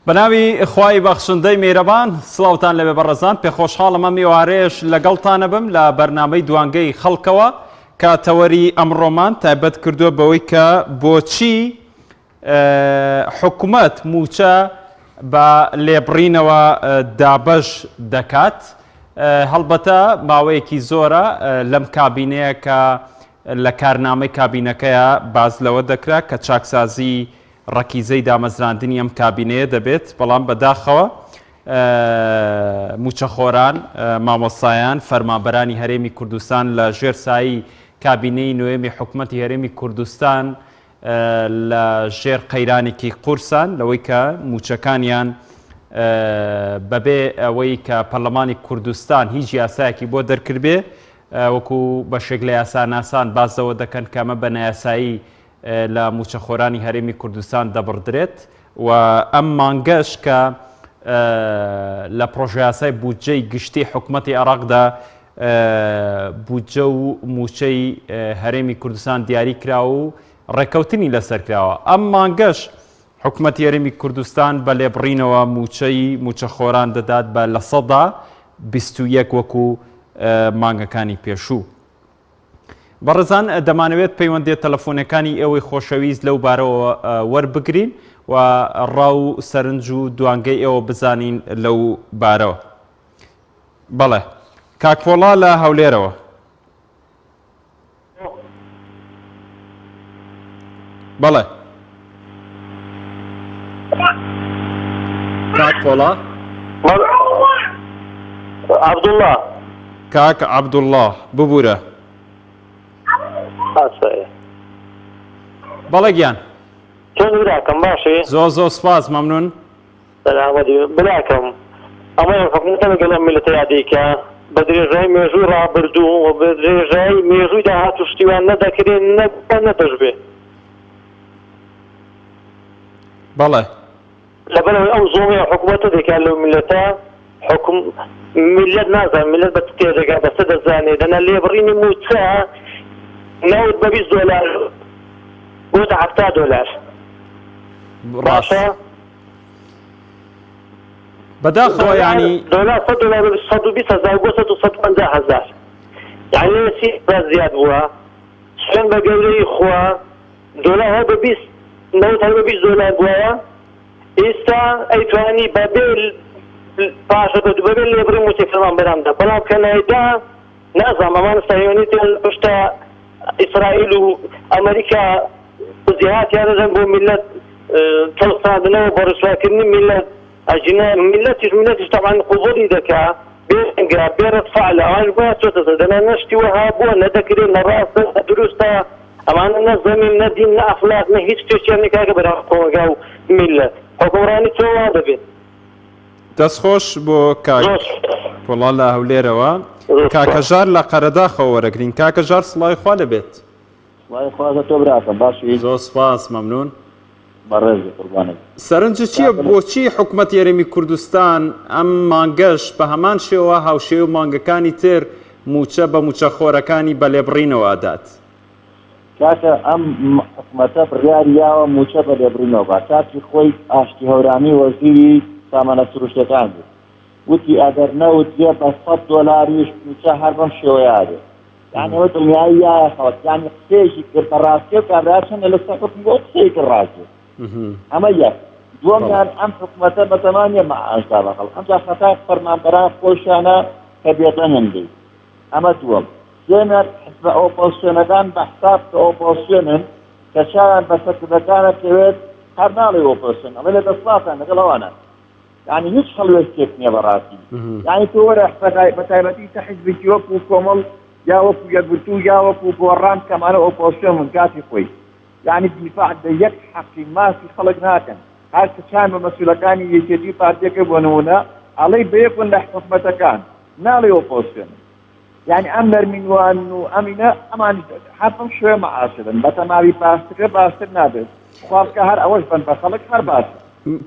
بەناوی خوای بەخشندەی میرەبان سڵاوتان لەوێ بەڕێزان پێخۆشحاڵم ئەم ئێوارەیەش لەگەڵتانە بم لە بەرنامەی دوانگەی خەڵکەوە کە تەوەری ئەمڕۆمان تایبەت کردووە بەوەی کە بۆچی حکومەت مووچە بە لێبڕینەوە دابەش دەکات. هەڵبەتە ماوەیەکی زۆرە لەم کابینەیە کە لە کارنامەی کابینەکەیە باس لەوە دەکرا کە چاکسازی ڕەکیزەی دامەزراندنی ئەم کابینەیە دەبێت، بەڵام بەداخەوە مووچەخۆران، مامۆستایان، فەرمانبەرانی هەرێمی کوردستان لە ژێر سایەی کابینەی نۆیەمی حکومەتی هەرێمی کوردستان لە ژێر قەیرانێکی قورسان لەوەی کە مووچەکانیان بەبێ ئەوەی کە پەرلەمانی کوردستان هیچ یاسایەکی بۆ دەرکردبێ وەکو بەشێک لە یاساناسان باس لەوە دەکەن کە ئەمە بە نایاسایی لە مووچەخۆرانی هەرێمی کوردستان دەبڕدرێت و ئەم مانگەش کە لە پڕۆژەیاسای بودجەی گشتی حکومەتی عێراقدا بودجە و مووچەی هەرێمی کوردستان دیاری کرا و ڕێککەوتنی لەسەر کراوە. ئەم مانگەش حکومەتی هەرێمی کوردستان بە لێبڕینەوە مووچەی مووچەخۆران دەدات بە 21% وەکو مانگەکانی پێشوو. بەڕێزان دەمانەوێت پەیوەندیە تەلەفۆنەکانی ئێوەی خۆشەویست لەو بارەوە وەربگرین و ڕا و سەرنج و دوانگەی ئێوە بزانین لەو بارەوە. بەڵێ کاک پۆڵا لە هەولێرەوە. بەڵێ کاک پۆڵا. عەبدوڵڵا. کاک عەبدوڵڵا ببورە. ئاسایە. بەڵێ گیان. چۆنی براکەم باشی؟ زۆر زۆر سپاس مەمنون. سەلامەتی براکەم ئەمە حکومەتە لەگەڵ ئەم میللەتەیا دەیکا بە درێژایی مێژووی ڕابردوو و بە درێژایی مێژووی داهاتوو شتی وا نە دەکرێ نە نە دەشبێ. بەڵێ. لەبەرئەوەی ئەو زوڵمەی ئەو حکومەتە دەیکا لەو میللەتە حوکم میللەت نازانێ میللەت بە چ تێدەگا بە چ دەزانێ دەنا لێبڕینی مووچە نەوت بە 20 دۆلار بۆتە 70 دۆلار باشە بەداخەوە یانی دۆلار 100 دۆلار 120 هەزار بۆ 150 هەزار یعنی سی زیاد بووە سوێن بە گەورەی خوا دۆلار هەر بە 20 نەوت هەر بە 20 دۆلار بوایە ئیستا ئەیتوانی بە بێ پاشەکەوت و بەبێ لێبڕین مووچەی فەرمانبەران بدا بەڵام کە نایدا نازانم ئەمان سەهیۆنیتیان لە پشتە ئیسرائیل و ئەمریکا توجیهاتیان دەدەن بۆ میللەت چەوساندنەوە بۆ ڕسواکردنی میللەت ئەگینا میللەتیش میللەتیش تەبعەن قبوڵی دەکا بێدەنگە بێ ڕەد فعلە ئەوانیش بۆیان چۆتە سەر دەنا نە شتی وەها بووە نە دەکرێ نە ڕاستە نە دروستە ئەمانە نە زەمین نە دین نە ئەخلاق نە هیچ شتێکیان نیە کاکە بەرامبەر کۆمەڵگا و میللەت حوکمڕانی چۆن وا دەبێت. دەست خۆش بۆ کاک پۆڵا لە هەولێرەوە. کاک هەژار لە قەرەداخەوە وەرەگرین. کاک هەژار سڵاوی خوا لێبێت. سڵاوی خوا لە تۆ براکەم باشی؟ زۆر سپاس مەمنون. بەڕێزی قوربانت. سەرنجت چییە بۆچی حکومەتی هەرێمی کوردستان ئەم مانگەش بە هەمان شێوە هاوشێوەی مانگەکانی تر مووچە بە مووچەخۆرەکانی بە لێبڕینەوە ئەدات؟ کاکە ئەم حکومەتە بڕیاری یاوە مووچە بە لێبڕینەوە با، کاتی خۆی ئاشتی هەورامی وەزیری سامانە سروشتیەکان بوو وتی ئەگەر نەوت بێ بە سەت دۆلاریش مووچە هەر بەم شێوەیە ئەبێ یانی ئەوە دڵنیایی یایە خەڵک یانی قسەیەکی کرد بە ڕاستی و کابرا چەندە لەسەر حوکم بوو ئەو قسەی کرد ڕاست بوو ئەمە یەک دووەمیان ئەم حکومەتە بەتەما نییە مەعاش دا بە خەڵک ئەمجا خەتای فەرمانبەران خۆشیانە کە بێدەنگن لێی ئەمە دووەم سێمیان حزبە ئۆپۆزسیۆنەکان بە حساب کە ئۆپۆزسیۆنن کە چاویان بە سەرکردەکان ئەکەوێت هەر ناڵێ ئۆپۆزسیۆن ئەڵێ لە دەسڵاتان لەگەڵ ئەوانە یانی هیچ هەڵوێستێک نییە بەڕاستی یانی تۆ وەرە بە تایبەتی تە حزبێکی وەکو کۆمەڵ یا وەکو یەکگرتوو یا وەکو گۆڕان کەمانە ئۆپۆزسیۆن بوون کاتی خۆی یانی دیفاع لە یەک حەقی مافی خەڵک ناکەن هەر کە چاویان بە مەسولەکانی یەکێتی و پارتیەکە بۆ نمونە ئەڵێی بەیەکن لە حکومەتەکان ناڵێی ئۆپۆزسیۆنن یانی ئەم نەرمی نواندن و ئەمینە ئەمانیش هەر بەم شێوەیە مەعاش دەدەن بەتەماوی باشترە باشتر نابێت خوا بکا هەر ئەوەش بەن بە خەڵک هەر باشە.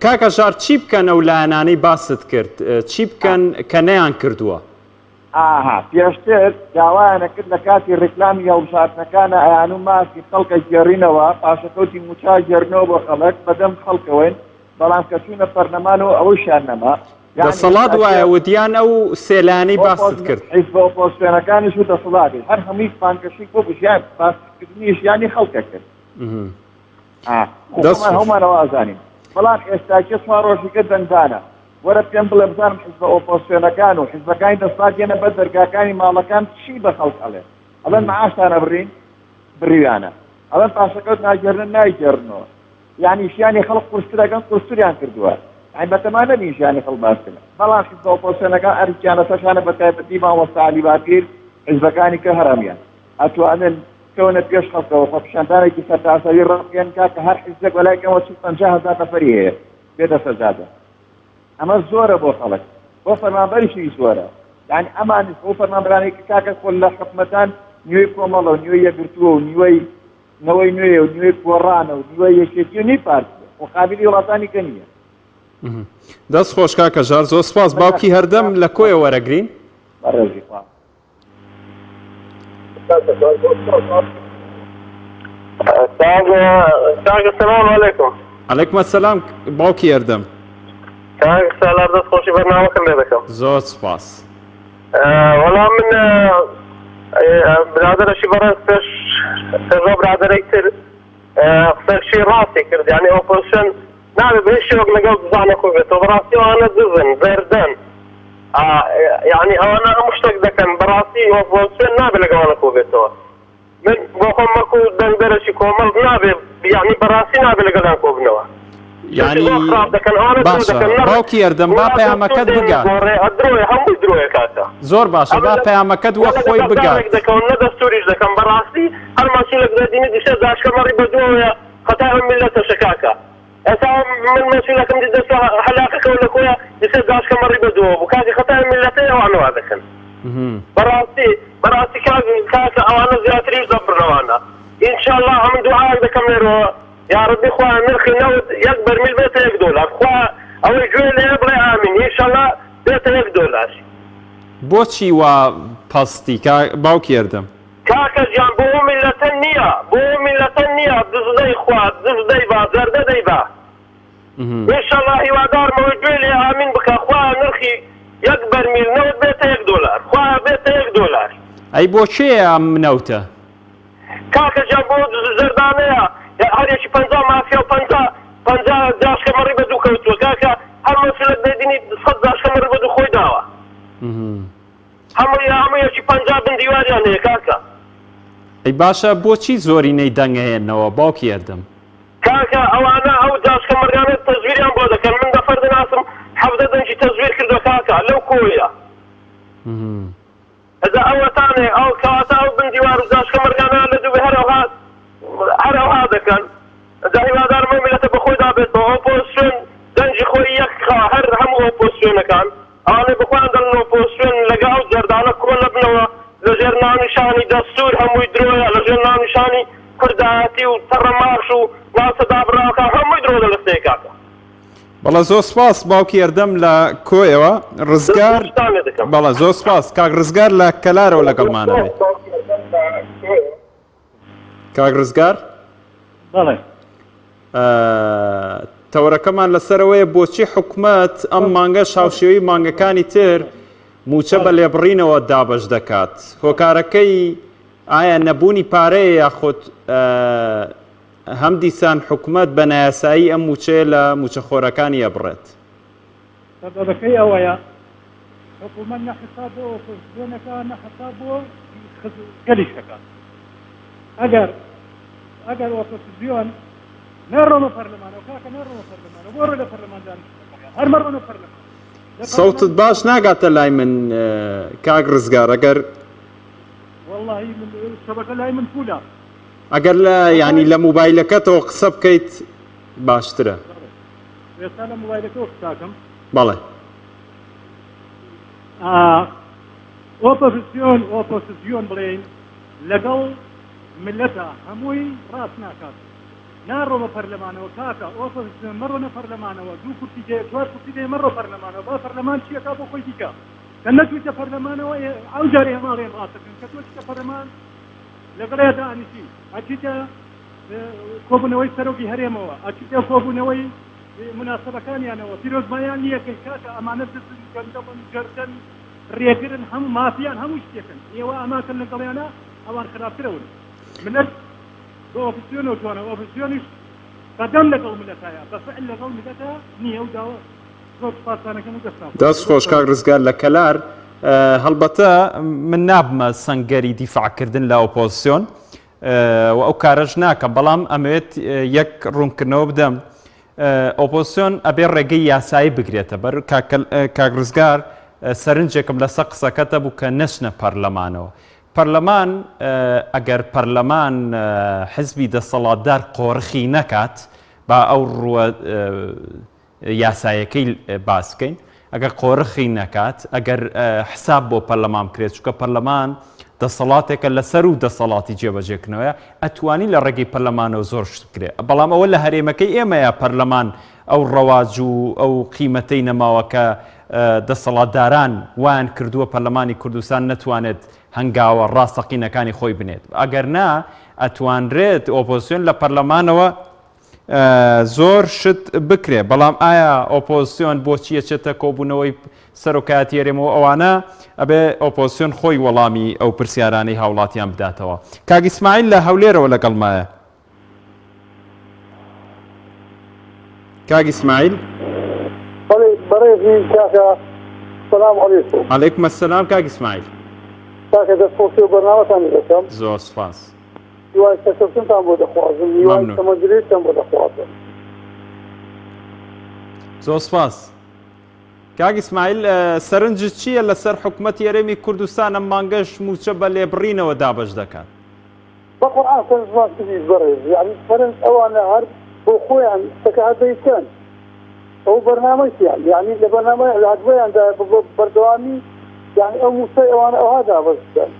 کاک هەژار چی بکەن ئەو لایەنانەی باست کرد چی بکەن کە نەیان کردووە؟ ئاها پێشتر داوایان ئەکرد لە کاتی ڕیکلامی هەڵبژاردنەکانا ئەیانوو مافی خەڵک ئەگێڕینەوە پاشەکەوتی موچە ئەگێڕینەوە بۆ خەڵک بەدەم خەڵکەوەین. بەڵام کە چوونە پەرلەمانەوە ئەوەیشیان نەما. یانی دەسەڵات ئێستا وایە کێ وت یان ئەو سێ لایەنەی باست ئۆپۆز کرد؟ حیزبە ئۆپۆزسیۆنەکانیش و دەسەڵاتیش هەر هەمووی بانگەشەی بۆ ژیان باسکردنی ژیانی خەڵکە کرد. ئا خۆ دەست خۆمان خۆش. هەموومان ئەوە ئەزانین. بەڵام ئێستاکێ چوار ڕۆژی کە دەنگدانە. وەرە پێم بڵێ بزانم حیزبە ئۆپۆزسیۆنەکان و حیزبەکانی دەسەڵات دێنە بەر دەرگاکانی ماڵەکان چی بە خەڵک ئەڵێن؟ ئەڵێن معاشتان ئەبڕین؟ بڕیویانە. ئەڵێن پاشەکەوت ناگێڕن؟ نایگێڕنەوە. یانی ژیانی خەڵک قورستر ئەکەن قورستریان کردووە یانی بەتەما نەبین ژیانی خەڵک باشتر بەڵام حیزبە ئۆپۆزسیۆنەکان ئەرکیان لەسەر شانە بەتایبەتی مامۆستا عەلی باپیر حیزبەکانی کە هەر هەموویان ئەتوانن بکەونە پێش خەڵکەوە خۆپیشاندانێکی سەرتاسەری ڕابگەن کاکە هەر حیزبێک بەلای کەمەوە 40 50 هەزار نەفەری هەیە بێتە سەرجادە ئەمە زۆرە بۆ خەڵک بۆ فەرمانبەریشی زۆرە یعنی ئەمانیش بۆ فەرمانبەرانی کە کاکە خۆ لە حکومەتان نیوەی کۆمەڵە و نیوەی یەکگرتووە و نیوەی نەوەی نوێیە و نیوەی گۆڕانە و نیوەی یەکێتی و نیوەی پارتیە خۆ قابیلی وڵاتانی کە نییە. دەست خۆش کاکە ژار زۆر سپاس باوکی هەردەم لە کۆیە وەرەگرین؟ بەڕێزی خوا. کاکە سلام علیکم. علیکم السلام باوکی هەردەم. کاک سالار دەست خۆشی بەرنامەکەت لێ دەکەم. زۆر سپاس. وەڵا من برادەرەشی بەڕێز پێش پێش ئەو برادەرەی تر قسەشی ڕاستی کرد یعنی ئۆپۆزسیۆن نابێ بە هیچ شێوەک لەگەڵ دزانە کۆ بێتەوە بەڕاستی ئەوانە دزن زەردەن یعنی ئەوانە هەموو شتێک دەکەن بەڕاستی ئۆپۆزسیۆن نابێ لەگەڵانە کۆ بێتەوە من بۆ خۆم وەکو دەنگدەرێکی کۆمەڵ نابێ یانی بەڕاستی نابێ لەگەڵیان کۆ بنەوە یانی زۆر خراپ دەکەن ئەوانە درۆ باشە دەکەن نە باوکی ئەردەم با وڵات دەستور پەیامەکەت دێنێ بگات گۆڕێ درۆیە هەمووی درۆیە کاکە زۆر باشە ئەمە با لە پەیامەکەت نە وەک لەگەڵ خۆی بەغدا بگات ڕێک دەکەون نە دەستوریش دەکەن بەڕاستی هەر مەسولێک دەدینی دیسە داشکە مەڕی بەدووەوەیە خەتای ئەم میللەتەشە کاکە ئێستا من مەسولەکەم دی دەستە هەلاکەکەوە لە کۆیە دیسە داشکە مەڕی بەدووەوە بوو کاکە خەتای ئەم میللەتەیە ئەوانە وا دەکەن بەڕاستی بەڕاستی کاک کاکە ئەوانە زیاتریش دەبڕن ئەوانە ئینشاڵڵا ئەمن دوعایەک دەکەم لێرەوە یاڕەبی خوایە نرخی نەوت یەک بەرمیل بێتە یەک دۆلار خوا ئەوەی گوێ لێیە بڵێ ئامین ئینشاڵڵا بێتە یەک دۆلار. بۆچی وا پەستی کا باوکی ئەردەم. کاکە گیان بۆ ئەو میللەتە نیە بۆ ئەو میللەتە نیە دز دەیخوا دز دەیبا زەردە دەیبا ئینشەڵا هیوادارم ئەوەی گوێ لێ ئامین بکا خوایە نرخی یەک بەرمیل نەوت بێتە یەک دۆلار خوایە بێتە یەک دۆلار. ئەی بۆ کێیە ئەم نەوتە؟ کاکە گیان بۆ ئەو دز و زەردانەیە هەر یەکی 50 مافیا و 50 50 جاشکە مەڕی بە دوو کەوتووە کاکە هەر مەسولێک دەیبینی 100 جاشکە مەڕی بە دوو خۆی داوە. هەموو هەموو یەکی 50 بن دیواریان هەیە کاکە. ئەی باشە بۆچی زۆرینەی دەنگ ئەهێننەوە باوکی ئەردەم؟ کاکە ئەوانە ئەو جاشکە مەڕیانە تەزویریان بۆ دەکەن من نەفەر دەناسم 17 دەنگی تەزویر کردوە کاکە لەو کۆیە ئەجا ئەوەتانێ ئەو کەواتە ئەو بن دیوار و جاشکە مەڕیانە لە دوبێ هەر ئەوها هەر ئەوها دەکەن ئەجا هیوادارم ئەو میلەتە بەخۆیدا بێتەوە ئۆپۆزسیۆن دەنگی خۆی یەک خا هەر هەموو ئۆپۆزسیۆنەکان ئەوانەی بەخۆیان دەڵێن ئۆپۆزسیۆن لەگە ئەو جەردانە کۆ نەبنەوە لەژێر ناونیشانی دەستور هەمووی درۆیە لەژێر ناونیشانی کوردایەتی و تەڕەماش و ناوچە دابڕاوەکان هەمووی درۆ دەلەسێ کاکە. بەڵێ زۆر سپاس باوکی ئەردەم لە کۆیەوە ڕزگار دەستخۆشتان لێ دەکەم. بەڵێ زۆر سپاس کاک ڕزگار لە کەلارەوە لەگەڵمانە بێ کاک ڕزگار بەڵێ تەوەرەکەمان لەسەرەوەیە بۆچی حکومەت ئەم مانگەش هاوشێوەی مانگەکانی تر مووچە بە لێبڕینەوە دابەش دەکات هۆکارەکەی ئایا نەبوونی پارەیە یاخود هەم دیسان حکومەت بە نایاسایی ئەم مووچەیە لە مووچەخۆرەکانی ئەبڕێت؟ سەبەبەکەی ئەوەیە حکومەت نە حساب بۆ ئۆپۆزسیۆن ئەکا نە حساب بۆ گەلیش ئەکا. ئەگەر ئەگەر ئۆپۆسزیۆن نەڕۆنە پەرلەمانەوە کاکە نەڕۆنە پەرلەمانەوە بۆ ڕۆ لە پەرلەمان دانیشتنەکەیان هەر مەڕۆنە پەرلەمان سەوتت باش ناگاتە لای من کاک ڕزگار ئەگەر واللهی من شەبەکە لای من فولە ئەگەر لە ینی لە موبایلەکەتەوە قسە بکەیت باشترە ئێستا لە موبایلەکەەوە قساکەم بەڵێ ئۆپۆزیسیۆن ئۆپۆسزیۆن بڵێین لەگەڵ ملەتە هەمووی ڕاست ناکات ناڕۆمە پەرلەمانەوە کاکە ئۆپۆزسیۆن مەڕۆنە پەرلەمانەوە دوو کورسی دێ چوار کورسی دێ مەڕۆ پەرلەمانەوە با پەرلەمان چیەکا بۆ خۆی بیکا کە نەچوویتە پەرلەمانەوە ئەو جارێ ئێماڵێن ڕاستەکەن کە تۆ چیتە پەرلەمان لەگەڵیا دانیشی ئەچیتە کۆبوونەوەی سەرۆکی هەرێمەوە ئەچیتە کۆبوونەوەی. موناسەبەکانیانەوە پیرۆزبایان لیەکەی کاکە ئەمانە دزن گەندەڵن جەردەن ڕێگرن هەموو مافیان هەموو شتێکن ئێوە ئەماکەن لەگەڵیانە ئەوان خراپترەون ملت بە ئۆپسیۆنەوە جوانە ئۆپسیۆنیش بەدەم لەگەڵ ملەتایە بە فعل لەگەڵ ملەتە نییە و داوا زۆر سوپاستانەکەم و دەستان خۆش دەست خۆش کاک ڕزگار لە کەلار هەڵبەتە من نابمە سەنگەری دیفاعکردن لە ئۆپۆزسیۆن و ئەو کارەش ناکەم بەڵام ئەمەوێت یەک ڕوونکردنەوە بدەم ئۆپۆزسیۆن ئەبێ ڕێگەی یاسایی بگرێتە بەر کاک ڕزگار سەرنجێکم لەسەر قسەکەتە بوو کە نەچنە پەرلەمانەوە پەرلەمان ئەگەر پەرلەمان حزبی دەسەڵاتدار قۆرخی نەکات با ئەو ڕووە یاسایەکەی باس بکەین ئەگەر قۆرخی نەکات ئەگەر حساب بۆ پەرلەمان بکرێت چونکە پەرلەمان دەسەڵاتێکە لەسەر و دەسەڵاتی جێبەجێکردنەوەیە ئەتوانی لە ڕێگەی پەرلەمانەوە زۆر شت بکرێت بەڵام ئەوە لە هەرێمەکەی ئێمەیە پەرلەمان ئەو ڕەواج و ئەو قیمەتەی نەماوە کە دەسەڵاتداران وایان کردووە پەرلەمانی کوردستان نەتوانێت هەنگاوە ڕاستەقینەکانی خۆی بنێت ئەگەر نا ئەتوانرێت ئۆپۆزسیۆن لە پەرلەمانەوە زۆر شت بکرێ بەڵام ئایا ئۆپۆزسیۆن بۆچی ئەچێتە کۆبوونەوەی سەرۆکایەتی هەرێمەوە ئەوانە ئەبێ ئۆپۆزسیۆن خۆی وەڵامی ئەو پرسیارانەی هاوڵاتیان بداتەوە کاک ئیسماعیل لە هەولێرەوە لەگەڵمایە کاک ئیسماعیل بەڵێ بەڕێزی کاکە سلام علیکم علیکم السلام کاک ئیسماعیل کاکە دەستخۆشی و بەرنامەتان دەکەم زۆر سپاس هیوای سەرکەوتنتان بۆ دەخوازم هیوای ممنون. تەمەن درێژتان بۆ دەخوازم. زۆر سپاس. کاک ئیسماعیل سەرنجت چییە لەسەر حکومەتی هەرێمی کوردستان ئەم مانگەش مووچە بە لێبڕینەوە دابەش دەکات؟ بە قورعان سەرنجمان چ بیت بەڕێز یانی سەرنج ئەوانە هەر بۆ خۆیان قسەکە هەر دەیکەن ئەو بەرنامەیان یانی لە بەرنامەی لە هەگبەیاندا بە بەردەوامی یانی ئەو مووچەی ئەوانە ئەوها دابەش بکەن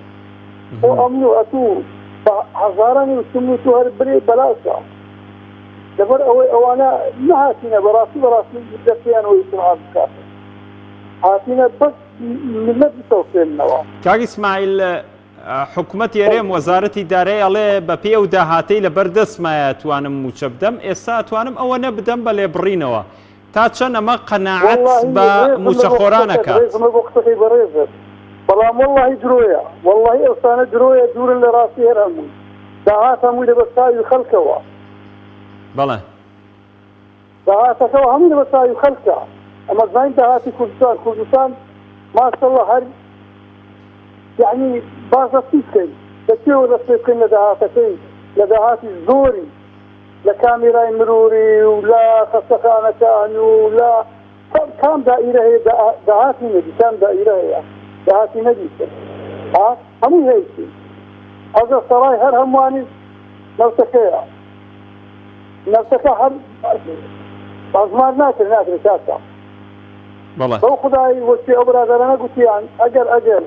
خۆ ئەمن و ئەتوو بە هەزارانی وتم و تو هەر برێ بەلاشە لەبەر ئەوەی ئەوانە نەهاتینە بەڕاستی بەڕاستی دەستیان وەی قورعان بکات هاتینە بەس ملت بچەوسێننەوە. کاک ئیسماعیل حکومەتی هەرێم وەزارەتی دارایی ئەڵێ بەپێی ئەو داهاتەی لەبەر دەستمایە ئەتوانم مووچە بدەم ئێستا ئەتوانم ئەوەنە بدەم بە لێبڕینەوە تا چەند ئەمە قەناعەت وەڵاهی بە ڕێزم لە بۆ مووچەخۆران قسەکەت ئەکات؟ ڕێزم لە بۆ قسەکەی بەڕێزت بەڵام وەڵاهی درۆیە وەڵاهی ئەو شتانە درۆیە دوورن لە ڕاستی هەر هەمووی داهات هەمووی لەبەر چاوی خەڵکەوە. بەڵێ. داهاتەکەوە هەمووی لەبەر چاوی خەلکە ئەمە زانین داهاتی کوردستان کوردستان ماشاءاللە هەر یعنی باس لە چی بکەین لە کوێوە دەست پێ بکەین لە داهاتەکەی لە داهاتی زۆری لە کامیرای مروری و لە خەستەخانەکان و لە کام دائیرە هەیە داهاتی نەبی کام دائیرە هەیە داهاتی نەبی ها هەمووی هەیە ئەزە سەرای هەر هەمووانی نەوتەکەیە نەوتەکە هەر ئەژمار ناکرێ ناکرێ کاکە. بەڵێ. بەو خودای وەکی ئەو برادەرانە گوتیان ئەگەر ئەگەر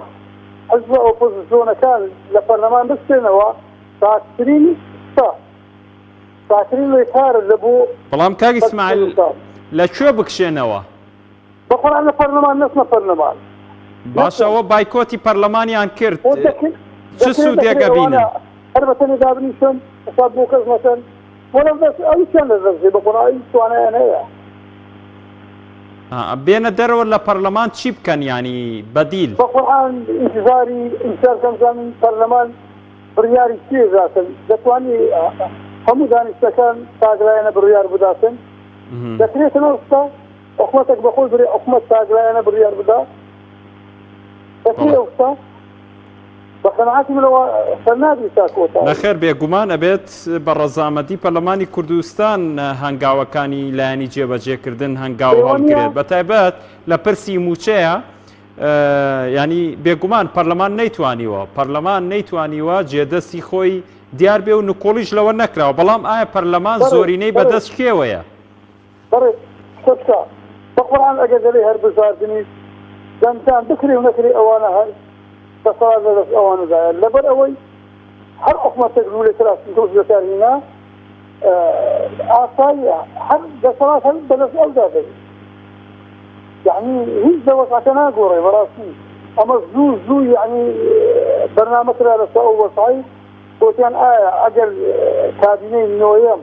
حزبە ئۆپۆزسیۆنەکان لە پەرلەمان بچێنەوە چاکترین شتە چاکترین ڕێکارە لە بۆ بەڵام کاک ئیسماعیل کوردستان. لە کوێ بکشێنەوە؟ بەخۆیان لە پەرلەمان نەچنە پەرلەمان. باشە ئەوە بایکۆتی پەرلەمانیان کرد چ سوودێک ئەبینن؟ هەر بە تەنێ دابنیشن حساب بۆ کەس نەکەن وەڵام بەس ئەویشیان لە دەست بە قورئان توانایان هەیە. بێنە دەرەوە لە پەرلەمان چی بکەن ینی بەدیل؟ بە قورئان ئینتیزاری ئینتیزار کەم زانین پەرلەمان بڕیاری چی داتن دەتوانی هەموو دانیشتەکان تاگلایەنە بڕیار بداتن دەکرێتن ئەوستا حکومەتێک بەخۆی برێ حکومەت تاکلایەنە بڕیار بدا دەکرێ ئەو شتە؟ بە قەناعەتی منەوە سەر ناگری تا کۆتایی. نەخێر بێگومان ئەبێت بە ڕەزامەندی پەرلەمانی کوردستان هەنگاوەکانی لایەنی جێبەجێکردن هەنگاو هەڵگرێت بەتایبەت لە پرسی مووچەیە ینی بێگومان پەرلەمان نەیتوانیوە پەرلەمان نەیتوانیوە جێدەستی خۆی دیار بێ و نکۆڵیش لەوە نەکراوە بەڵام ئایا پەرلەمان زۆرینەی بەدەست کێوەیە؟ بەڕێز قسە بکە بەقورعان ئەگەر دەلێی هەر بژاردنیش دەنگدان بکرێ و نەکرێ ئەوانە هەر دەسەڵات لە دەست ئەوانەدایە لەبەر ئەوەی هەر حکومەتێک لولەی کلاشینکۆف بەکار هینا ئاساییە هەر دەسەڵات هەر بەدەست ئەودا دەبێت یعنی هیچ لە وەزعەکە ناگۆڕێ بەڕاستی ئەمە زوو زوو یعنی بەرنامە کرا لەسەر ئەو وەزعەی گوتیان ئایا ئەگەر کابینەی نۆیەم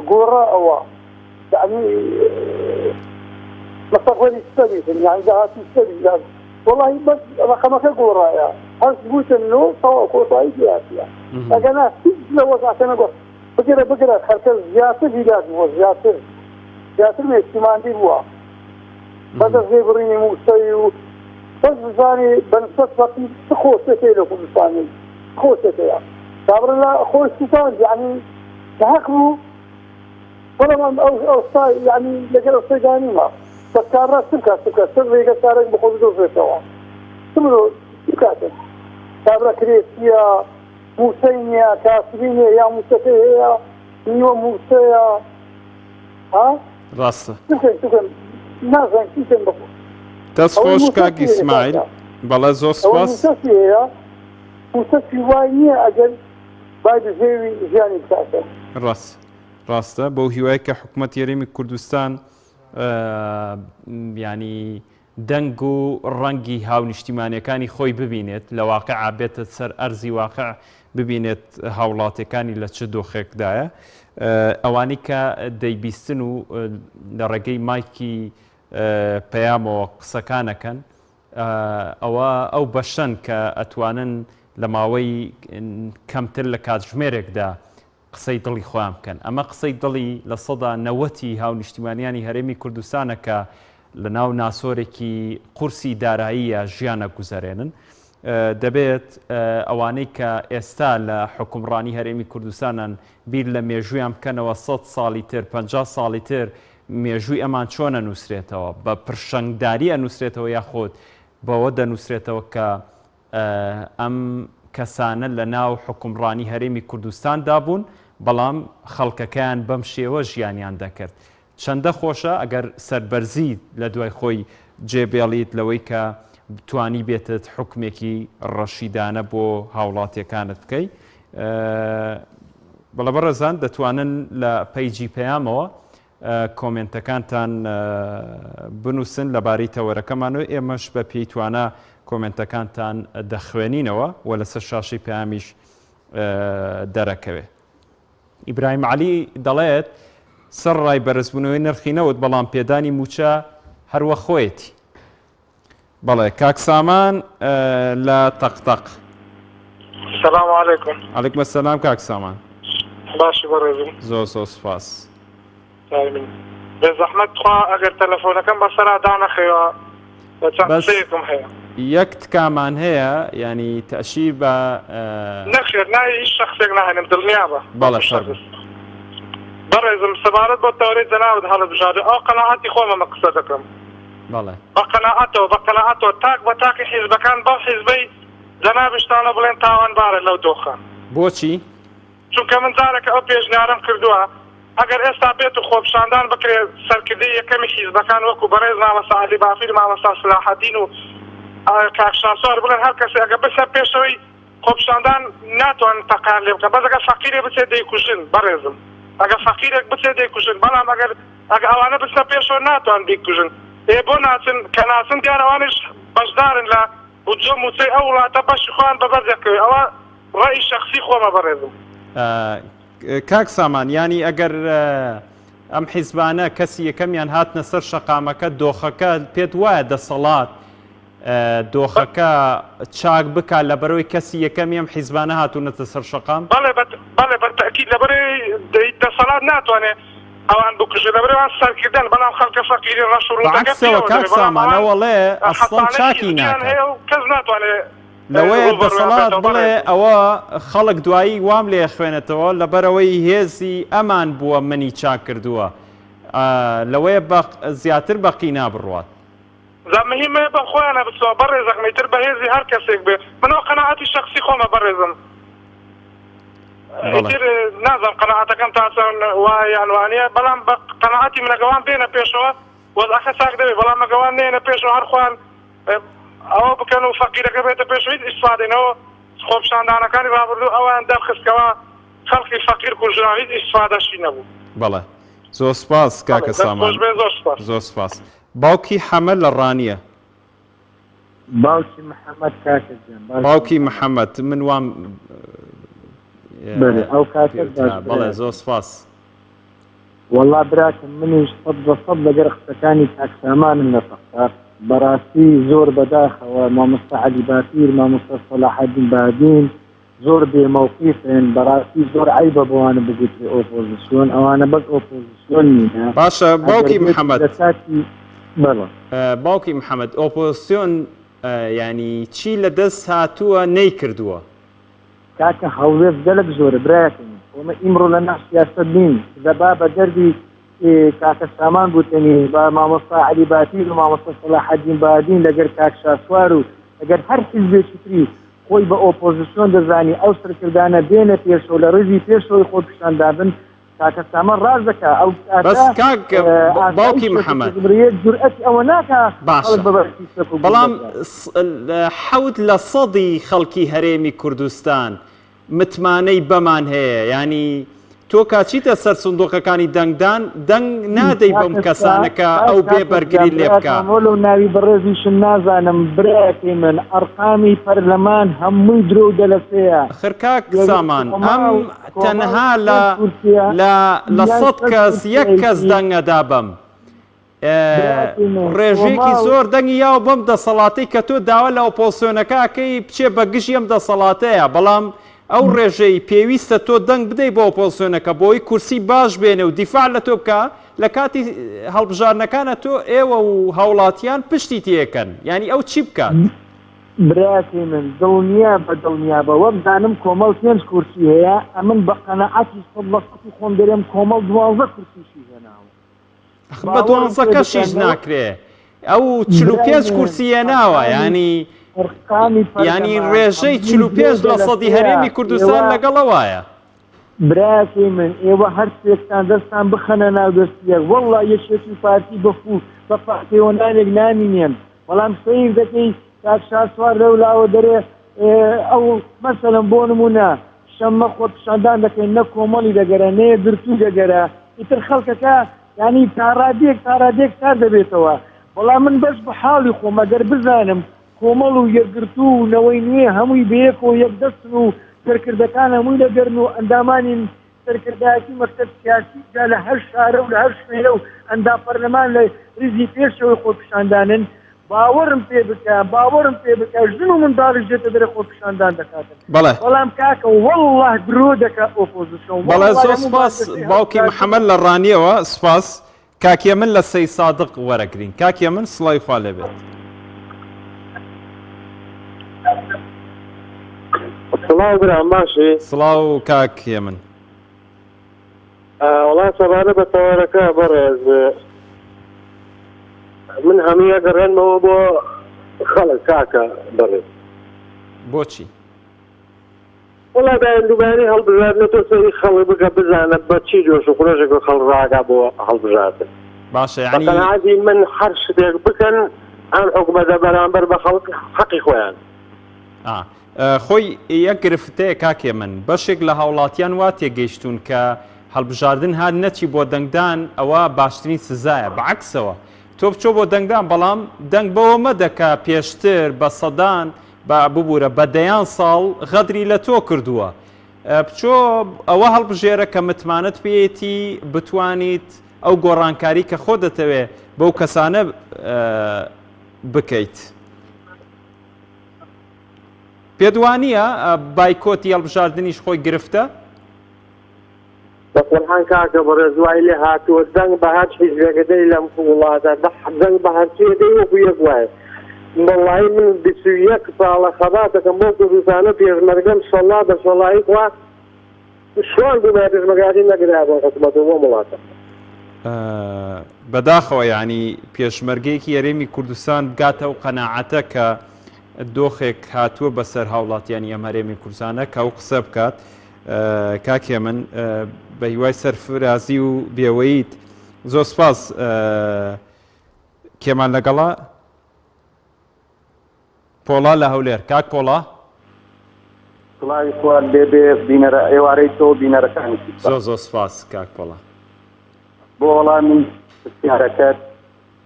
گۆڕا ئەوە. یعنی مستقبلی ستەمیتن یعنی داهاتی ستەمی وەڵی بەس ڕقەمەکە گۆڕایە هەست بووتن نۆ تەواو کۆتایی پێهاتیە ئەگەنا هیچ لە وەزعەکە نەگۆ بگرە بگرە خەرکە زیاتر هیلاک بووە زیاتر زیاتر مێشکیماندی بووە بە دەست بڕینی مووچەی و بەس بزانی بەنسبەت فەقیر چ خۆشیەکەی لە کوردستانی خۆشیەکەیە کابرا لە خۆی سوتاند یعنی کە هەق بوو بەڵام ئەم ئەو ئەوستا یعنی لەگەر ئەوستای دانیمە بەس کابرا چ بکات چ بکات چ ڕێگە چارێک بۆ خۆی بدۆزێتەوە چ مرۆ چ بکاتن کابرا کرێچیە مووچەی نییە کاسبی نییە یا مووچەکەی هەیە نیوە مووچەیە ها ڕاستە چ بکەین چ بکەین نازانین چی بکەین بەخۆ دەست ئەوەی خۆش مووچەشی کاک هەیە ئیسماعیل کاکە بەڵێ زۆر ئەوەی سپاس مووچەشی هەیە مووچەشی وای نییە ئەگەر بای بژێوی ژیانی بکاتن. ڕاست ڕاستە بەو هیوای کە حکومەتی هەرێمی کوردستان یانی دەنگ و ڕەنگی هاونیشتیمانیەکانی خۆی ببینێت لە واقعا بێتە سەر ئەرزی واقع ببینێت هاوڵاتیەکانی لە چ دۆخێکدایە ئەوانەی کە دەیبیستن و لە ڕێگەی مایکی پەیامەوە قسەکانەکەن ئەوە ئەو بەشەن کە ئەتوانن لە ماوەی کەمتر لە کاتژمێرێکدا قسەی دڵی خۆیان بکەن. ئەمە قسەی دڵی لە سەدا نەوەتی هاونیشتیمانیانی هەرێمی کوردستانە کە لە ناو ناسۆرێکی قورسی داراییە ژیان ئەگوزەرێنن. دەبێت ئەوانەی کە ئێستا لە حوکمڕانی هەرێمی کوردستانن بیر لە مێژوویان بکەنەوە سەد ساڵی تر، 50 ساڵی تر مێژووی ئەمان چۆن ئەنووسرێتەوە؟ بە پرشنگداری ئەنووسرێتەوە یاخود بەوە دەنووسرێتەوە کە ئەم کەسانە لە ناو حوکمڕانی هەرێمی کوردستاندا بوون، بەڵام خەڵکەکەیان بەم شێوە ژیانیان دەکرد. چەندە خۆشە ئەگەر سەربەرزی لە دوای خۆی جێ بێڵیت لەوەی کە توانیبێتت حوکمێکی ڕەشیدانە بۆ هاوڵاتیەکانت بکەی. بەڵێ بەڕێزان دەتوانن لە پەیجی پەیامەوە کۆمێنتەکانتان بنووسن لەبارەی تەوەرەکەمانەوە، ئێمەش بە پێی توانا کۆمێنتەکانتان دەخوێنینەوە و لەسەر شاشەی پەیامیش دەرەکەوێ. ئیبراهیم عەلی دەڵێت، سەرەڕای بەرزبوونەوەی نرخی نەوت، بەڵام پێدانی مووچە هەر وەک خۆیەتی. بەڵێ کاک سامان لە تەق تەق. سلام علیکم. علیکم السلام کاک سامان. باشی بەڕێزم. زۆر زۆر سپاس. دایمن. بێ زەحمەت تخوا ئەگەر تەلەفۆنەکەم بەسەرا دانەخەیەوە چەند قسەیەکم هەیە. یەک تکامان هەیە یانی تەئشیر بە. نەخێر ناوی هیچ شەخسێک ناهێنم دڵنیابە. بەڵێ فەرموو. بەڕێزم سەبارەت بە تەوەرەی جەنابت هەڵبژاردە ئەوە قەناعەتی خۆمە من قسە دەکەم. بەڵێ. بە قەناعەتەوە بە قەناعەتەوە تاک بە تاکی حیزبەکان بەو حیزبەی جەنابیشتانە بڵێن تاوانبارە لەو دۆخە. بۆچی؟ چونکە من جارێکە ئەو پێشنیارەم کردووە ئەگەر ئێستا بێت و خۆپیشاندان بکرێت سەرکردەی یەکەمی حیزبەکان وەکو بەڕێز مامۆستا عەلی باپیر مامۆستا سلاحەدین و کاک شاسوار بڵێن هەر کەسێ ئەگەر بچنە پێشەوەی خۆپیشاندان ناتوانن تەقەیان لێ بکەن بەس ئەگەر فەقیرێ بچێت دەیکوژن بەڕێزم ئەگەر فەقیرێک بچێت دەیکوژن بەڵام ئەگەر ئەگە ئەوانە بچنە پێشەوە ناتوان بیکوژن ئێ بۆ ناچن کە ناچن دیارە ئەوانیش بەشدارن لە بودجە و موچەی ئەو وڵاتە بەشی خۆیان بە بەر دەکەوێ ئەوە ڕەئی شەخسی خۆمە بەڕێزم. کاک سامان یانی ئەگەر ئەم حیزبانە کەسی یەکەمیان هاتنە سەر شەقامەکە دۆخەکە پێت وایە دەسەڵات دۆخەکە چاک بکا لەبەرئەوەی کەسی یەکەمی ئەم حیزبانە هاتوونەتە سەر شەقام؟ بەڵێ بەڵێ بە تەئکید لەبەرئەوەی دەسەڵات ناتوانێ ئەوان بکوژێ لەبەرئەوەی ئەوان سەرکردەن بەڵام خەڵکە فەقیری ڕەش و ڕووتەکە بەعەکسەوە پێوە کاک دەبێ بەڵام سامان ئەوان ئەوەڵێ ئەسڵەن حەسانەی چاکی حیزبیان ناکات. هەیە و کەس ناتوانێ لەوەیە ڕووبەڕوویان دەسەڵات بێتەوە بڵێ بەڕێزم. ئەوە خەڵک دوایی وام لێ ئەخوێنێتەوە لەبەرئەوەی هێزی ئەمان بووە منی چاک کردووە لەوەیە بە زیاتر بە قینا بڕوات. جا مهیمە بە خۆیانە بچنەوە بەڕێزەکم ئیتر بە هێزی هەر کەسێک بێ من ئەوە قەناعەتی شەخسی خۆمە بەڕێزم بەڵێ. ئیتر نازانم قەناعەتەکەم تا چەند وایە یان وانیە بەڵام بە قەناعەتی من ئەگە وان بێنە پێشەوە وەزعەکە چاک دەبێ بەڵام ئەگە وان نەیەنە پێشەوە هەر خۆیان ئەوە بکەن و فەقیرەکە بێتە پێشەوە هیچ ئیسفادەی نەوە خۆپیشاندانەکانی ڕابردوو ئەوەیان دەرخست کەوا خەڵکی فەقیر کوژرا هیچ ئیسفادەشی نەبوو. بەڵێ زۆر سپاس بەڵێ کاکە دەست سامان خۆش بێ زۆر سپاس. زۆر سپاس. باوکی حەمە لە ڕانیە. باوکی محەمەد کاکە گیان باوکی باوکی محەمەد. محەمەد من وام بەلێ ئەو کاتەت پێ باش وترا بەڵێ برایەکەم. زۆر سپاس. وەڵا براکەم منیش سەد بە سەد لەگەر قسەکانی کاک سامانم لە تەقتەق بەراستی زۆر بەداخەوە مامۆستا عەلی باپیر مامۆستا سەلاحەدین بادین زۆر بێ مەوقیفن بەراستی زۆر عەیبە بۆوانە بگوترێ ئۆپۆزسیۆن ئەوانە بەس ئۆپۆزسیۆن نینە باشە ئەگەر باوکی بێت محەمەد لە کاتی بەڵێ. باوکی محەمەد ئۆپۆزسیۆن یانی چی لە دەست هاتووە نەیکردووە؟ کاکە هەڵوێست گەلەک زۆرە برایەکەی من ئێمە ئیمڕۆ لە ناو سیاسەت نین دەبا بە دەردی کاکە سامان گوتەنی با مامۆستا عەلی باپیر و مامۆستا سەلاحەدین بادین لەگەر کاک شاسوار و لەگەر هەر حیزبێکی تری خۆی بە ئۆپۆزسیۆن دەزانی ئەو سەرکردانە بێنە پێشەوە لە ڕیزی پێشەوەی خۆپیشاندان بن کاکە سامان ڕاست دەکا ئەو بەس کاک باوکی محەممەد جورئەتی ئەوە ناکا باشە بەڵام حەوت لە سەدی خەڵکی هەرێمی کوردستان متمانەی بەمان هەیە ینی تۆ کاچیتە سەر سندوقەکانی دەنگدان دەنگ نادەی بەم کەسانە کە ئەو بێ بەرگری لێ بکا. وەلو ناوی بەڕێزیشم نازانم براکەی من ئەرقامی پەرلەمان هەمووی درۆ و دەلەسەیە. ئەخر کاک سامان ئەم تەنها لە لە لە سەد کەس یەک کەس دەنگ ئەدا بەم ڕێژەیەکی زۆر دەنگی یاوە بەم دەسەڵاتەی کە تۆ داوا لە ئۆپۆزسیۆنەکە ئەکەی بچێ بە گژی ئەم دەسەڵاتەیە بەڵام ئەو ڕێژەی پێویستە تۆ دەنگ بدەی بۆ ئۆپۆزسیۆنەکە بۆی کورسی باش بێنێ و دیفاع لە تۆ بکە لە کاتی هەڵبژاردنەکانە تۆ ئێوە و هاوڵاتیان پشتی تێکەن یعنی ئەو چی بکات؟ براکەی من دڵنیابە دڵنیابە وەبزانم کۆمەڵ پێنج کورسی هەیە ئەمن بە قەناعەتی سەد لە سەتی خۆم دەرێم کۆمەڵ دوانزە کورسیشی هێناوە. بە دوانزەکەشیش ناکرێ ئەو 45 کورسی هێناوە ینی ینی ڕێژەی 45 لە سەدی هەرێمی کوردستان لەگەڵەوەیە. براکەی من ئێوە هەر سێکتان دەستان بخەنە ناو دەستی یەک واللە یەکێتی و پارتی بە فوو بە پێوەنانێک نامینێن بەڵام سەیر دەکەی کاک شاسوار لەو لاوە دەرێ ئەو مەسەلەن بۆ نمونە شەممە خۆپیشاندان دەکەین نە کۆمەڵی دەگەرە نە یەکگرتووی دەگەرە ئیتر خەڵکەکە یانی تاڕادەیەک تاڕادەیەک سارد دەبێتەوە بەڵام من بەش بە حاڵی خۆم ئەگەر بزانم کۆمەڵ و یەکگرتوو و نەوەی نوێ هەمووی بەیەکەوە یەکدەستن و سەرکردەکان هەمووی لەگەرن و ئەندامانی سەرکردایەتی مەکتەب سیاسی جا لە هەر شارە و لە هەر شوێنە و ئەندام پەرلەمان لە ریزی پێشەوەی خۆپیشاندانن باوەڕم پێ بکە باوەڕم پێ بکە ژن و منداڵیش دێتە دەرێ خۆپیشاندان دەکاتن بەڵێ بەڵام کاکە واللە درۆ دەکا ئۆپۆزسیۆن بەڵێ واللە زۆر هەموو سپاس بانگەشەی باوکی هەڵبژاردن محەمەد لە ڕانیەوە سپاس کاک هێمن لە سەیسادق وەرەگرین کاک هێمن سڵاوی خوا لێبێت. سڵاو برام باشی؟ سڵاو کاک هێمن. وەڵا سەبارەت بە تەوەرەکە بەڕێز من هەمووی ئەگەڕێنمەوە بۆ خەڵک کاکە بەڕێز. بۆچی؟ وەڵا دایم دووبارەی هەڵبژاردنە تۆ سەیری خەڵک بکە بزانە بە چی جۆش و خرۆشێک خەڵک ڕاکا بۆ هەڵبژاردن. باشە بە یانی. قەناعەتی من هەر شتێک بکەن ئەم حکومەتە بەرامبەر بە خەڵک حەقی خۆیان. ئا خۆی یەک گرفت هەیە کاک هێمن بەشێک لە هاوڵاتیان وا تێگەیشتوون کە هەڵبژاردن هات نەچی بۆ دەنگدان ئەوە باشترین سزایە بە عەکسەوە تۆ بچۆ بۆ دەنگدان بەڵام دەنگ بەوە مەدە کە پێشتر بە سەدان بە ببورە بە دەیان ساڵ غەدری لە تۆ کردووە بچۆ ئەوە هەڵبژێرە کە متمانەت پێیەتی بتوانیت ئەو گۆڕانکاری کە خۆ دەتەوێ بەو کەسانە بکەیت. پێت وانییە بایکۆتی هەڵبژاردنیش خۆی گرفتە؟ بە قورعان کاکە بەڕێز وای لێ هاتووە دەنگ بە هەر حیزبێک دەی لەم وڵاتە دەنگ بە هەرچیە دەی وەکو یەک وایە وەڵایی من 21 ساڵە خەباتەکەم بۆ کوردستانە پێشمەرگەم شەڵا بە شەڵایی خوا شوان بوومایە پێشمەرگایەتی نەگرایە بۆ حکومەت و بۆ وڵاتە. بەداخەوە یانی پێشمەرگەیەکی هەرێمی کوردستان بگاتە ئەو قەناعەتە کە دۆخێک هاتووە بەسەر هاوڵاتیانی ئەم هەرێمی کوردستانە کە ئەو قسە بکات کاک هێمن بە هیوای سەرفرازی و بێوەیت زۆر سپاس کێمان لەگەڵە پۆڵا لە هەولێر کاک پۆڵا. سڵاوی خوات لێ بێ بینەرە ئێوارەی تۆ و بینەرەکانیشی سپاس. زۆر زۆر سپاس کاک پۆڵا. بۆ وەڵامی پرسیارەکەت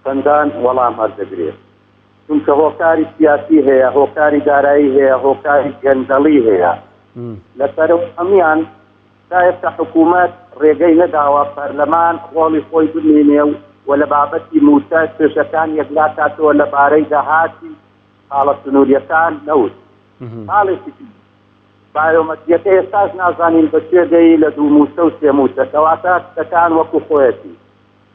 چەندان وەڵام ئەردەگرێ چونکە هۆکاری سیاسی هەیە هۆکاری دارایی هەیە هۆکاری گەندەڵی هەیە لەسەرەوە هەموویان. تا ئێستا حکوومەت ڕێگەی نەداوە پەرلەمان ڕۆڵی خۆی بمینێ و و لە بابەتی مووچە کێشەکان یەکلا کاتەوە لە بارەی داهاتی خاڵە سنوورییەکان نەوت. خاڵێکی تر بایۆمەتریەکە ئێستاش نازانین بە کوێ گەیی لە دوو مووچە و سێ مووچە کەواتە شتەکان وەکو خۆیەتی.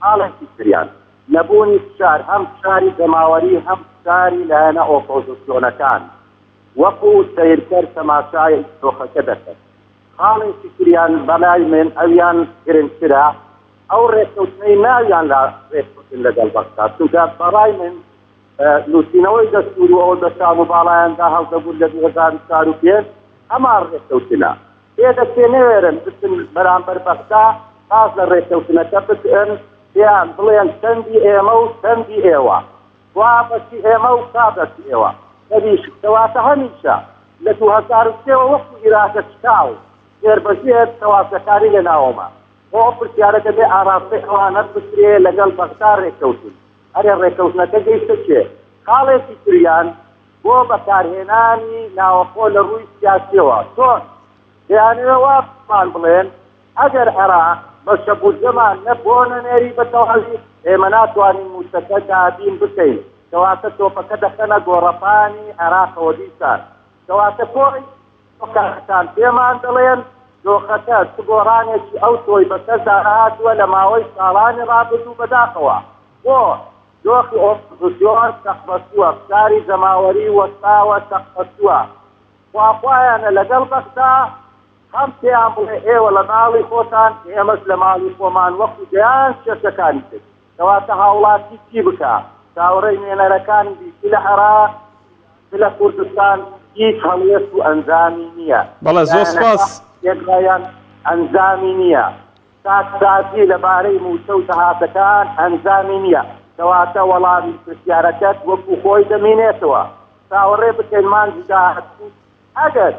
خاڵێکی تریان نەبوونی فشار هەم فشاری جەماوەری هەم فشاری لایەنە ئۆپۆزسیۆنەکان وەکو سەیرکەر تەماشای دۆخەکە دەکەن. خاڵێکی تریان بەلای من ئەویان گرنگترە ئەو ڕێککەوتنەی ناویان لە ڕێککەوتن لەگەڵ بەغدا چونکە بەڕای من نووسینەوەی دەستوور و ئەوەی بە شان و باڵایاندا هەڵدەبوون لە 2004 و پێنج هەمان ڕێککەوتنە. پێدەچێ نەوێرن بچن بەرامبەر بەغدا باس لە ڕێککەوتنەکە بکەن، پێیان بڵێن چەندی ئێمە و چەندی ئێوە، کوا بەشی ئێمە و کوا بەشی ئێوە. ئەویش کەواتە هەمیشە لە 2003 وە وەکو ئیرادە شکاو ژێر بە ژێر چەواشەکاری لە ناوەما. خۆ ئەو پرسیارە دەبێ ئاڕاستەی ئەوانە بکرێ لەگەڵ بەغدا ڕێککەوتن. ئەرێ ڕێککەوتنەکە گەیشتە کوێ؟ خاڵێکی تریان بۆ بەکارهێنانی ناوەخۆ لە ڕووی سیاسیەوە چۆن؟ دەیانەوێ وا پێمان بڵێن ئەگەر عێراق بەشە بودجەمان نە بۆ نەنێری بە تەواوی ئێمە ناتوانین مووچەکە دابین بکەین، کەواتە تۆپەکە دەخەنە گۆڕەپانی عێراقەوە دیسان، کەواتە کۆی هۆکارەکان پێمان دەڵێن دۆخەکە چ گۆڕانێکی ئەوتۆی بەسەردا نەهاتووە لە ماوەی ساڵانی ڕابردوو بەداخەوە بۆ دۆخی ئۆپۆزسیۆن چەقبەستووە فشاری جەماوەری وەستاوە چەقبەستووە خواخوایانە لەگەڵ بەغدا هەم پێیان بڵێ ئێوە لە ماڵی خۆتان ئێمەش لە ماڵی خۆمان وەکو دەیان کێشەکانی تر کەواتە هاوڵاتی چی بکا؟ چاوەڕێی نوێنەرەکانی بی چ لە عێراق چ لە کوردستان هیچ هەڵوێست و ئەنجامی نییە. بەڵێ زۆر سوپاس. لایەنەکان ئەنجامی نییە. چاکسازی لە بارەی مووچە و داهاتەکان ئەنجامی نییە. کەواتە وەڵامی پرسیارەکەت وەکو خۆی دەمینێتەوە. چاوەڕێ بکەین مانگی داهاتوو ئەگەر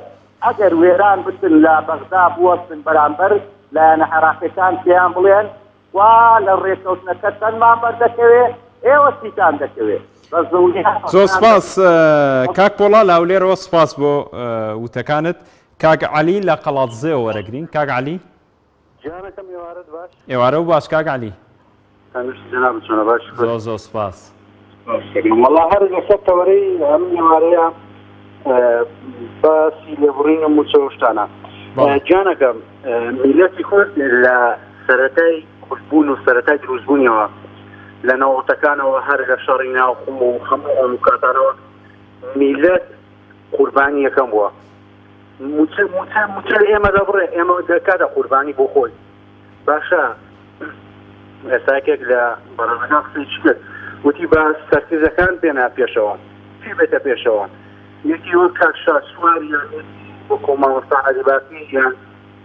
ئەگەر وێران بچن لە بەغدا بوەستن بەرامبەر لایەنە عێراقیەکان پێیان بڵێن وا لە ڕێکەوتنەکە چەندمان بەردەکەوێ ئێوە چیتان دەکەوێ بەس دڵنیابە زۆر سپاس کاک پۆڵا لە هەولێرەوە سپاس بۆ وتەکانت کاک عەلی لە قەڵادزێەوە وەرەگرین کاک عەلی گیانەکەم ئێوارەت باش. ئێوارە و باش کاک عەلی. تەندروستی جەنابت چۆنە باش شکر. زۆر زۆر سپاس. وەڵا هەر لەسەر تەوەرەی ئەم ئێوارەیە باسی لێبڕین و مووچە و شتانە گیانەکەم میلەتی کورد لە سەرەتای کوردبوون و سەرەتای دروستبوونیەوە لە نەوەتەکانەوە هەر لە شەڕی ناوخۆ و هەموو ئەو کاتانەوە میلەت قوربانی یەکەم بووە موچە موچە موچە لە ئێمە دەبڕێ ئێمە دەکاتە قوربانی بۆ خۆی باشە ئێستا یەکێک لە بەڕێزەکان قسەی چی کرد وتی با سەرکردەکان بێنە پێشەوە کێ بێتە پێشەوە یەکی وەک کاک شاسوار یان وەکو مامۆستا عەلی باپیر یان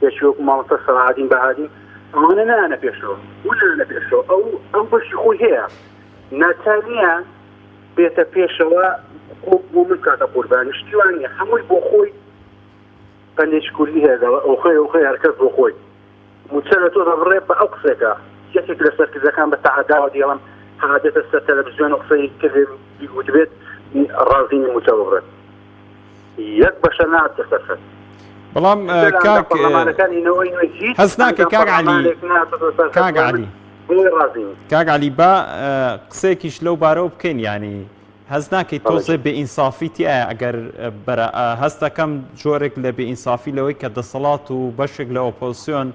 یەکی وەکو مامۆستا سەلاحەدین بەهادین ئەوانە نایەنە پێشەوە بۆ نایەنە پێشەوە ئەو ئەو بەشی خۆی هەیە ناچار نییە بێتە پێشەوە خۆ بۆ من بکاتە قوربانی شتی وا نییە هەمووی بۆ خۆی پەندێکی کوردی هەیە دەڵێ ئۆخەی ئۆخەی هەرکەس بۆ خۆی موچە لە تۆ دەبڕێ بە ئەو قسەکە یەکێک لە سەرکردەکان بە تەعەداوە دیڵم هادێتە سەر تەلەڤزیۆن و قسەی کردێ بیگوتبێت ڕازی نیم موچە ببڕێت یەک بەشە ناتە سەر خەت بەڵام کاک هەست ناکەی کاک عەلی کاک عەلی کاک عەلی با قسەیەکیش لەو بارەوە بکەین یانی هەست ناکەی تۆزێ بێ ئینسافی تایە ئەگەر بەرە هەستەکەم جۆرێک لە بێ ئینسافی لەوەی کە دەسەڵات و بەشێک لە ئۆپۆزسیۆن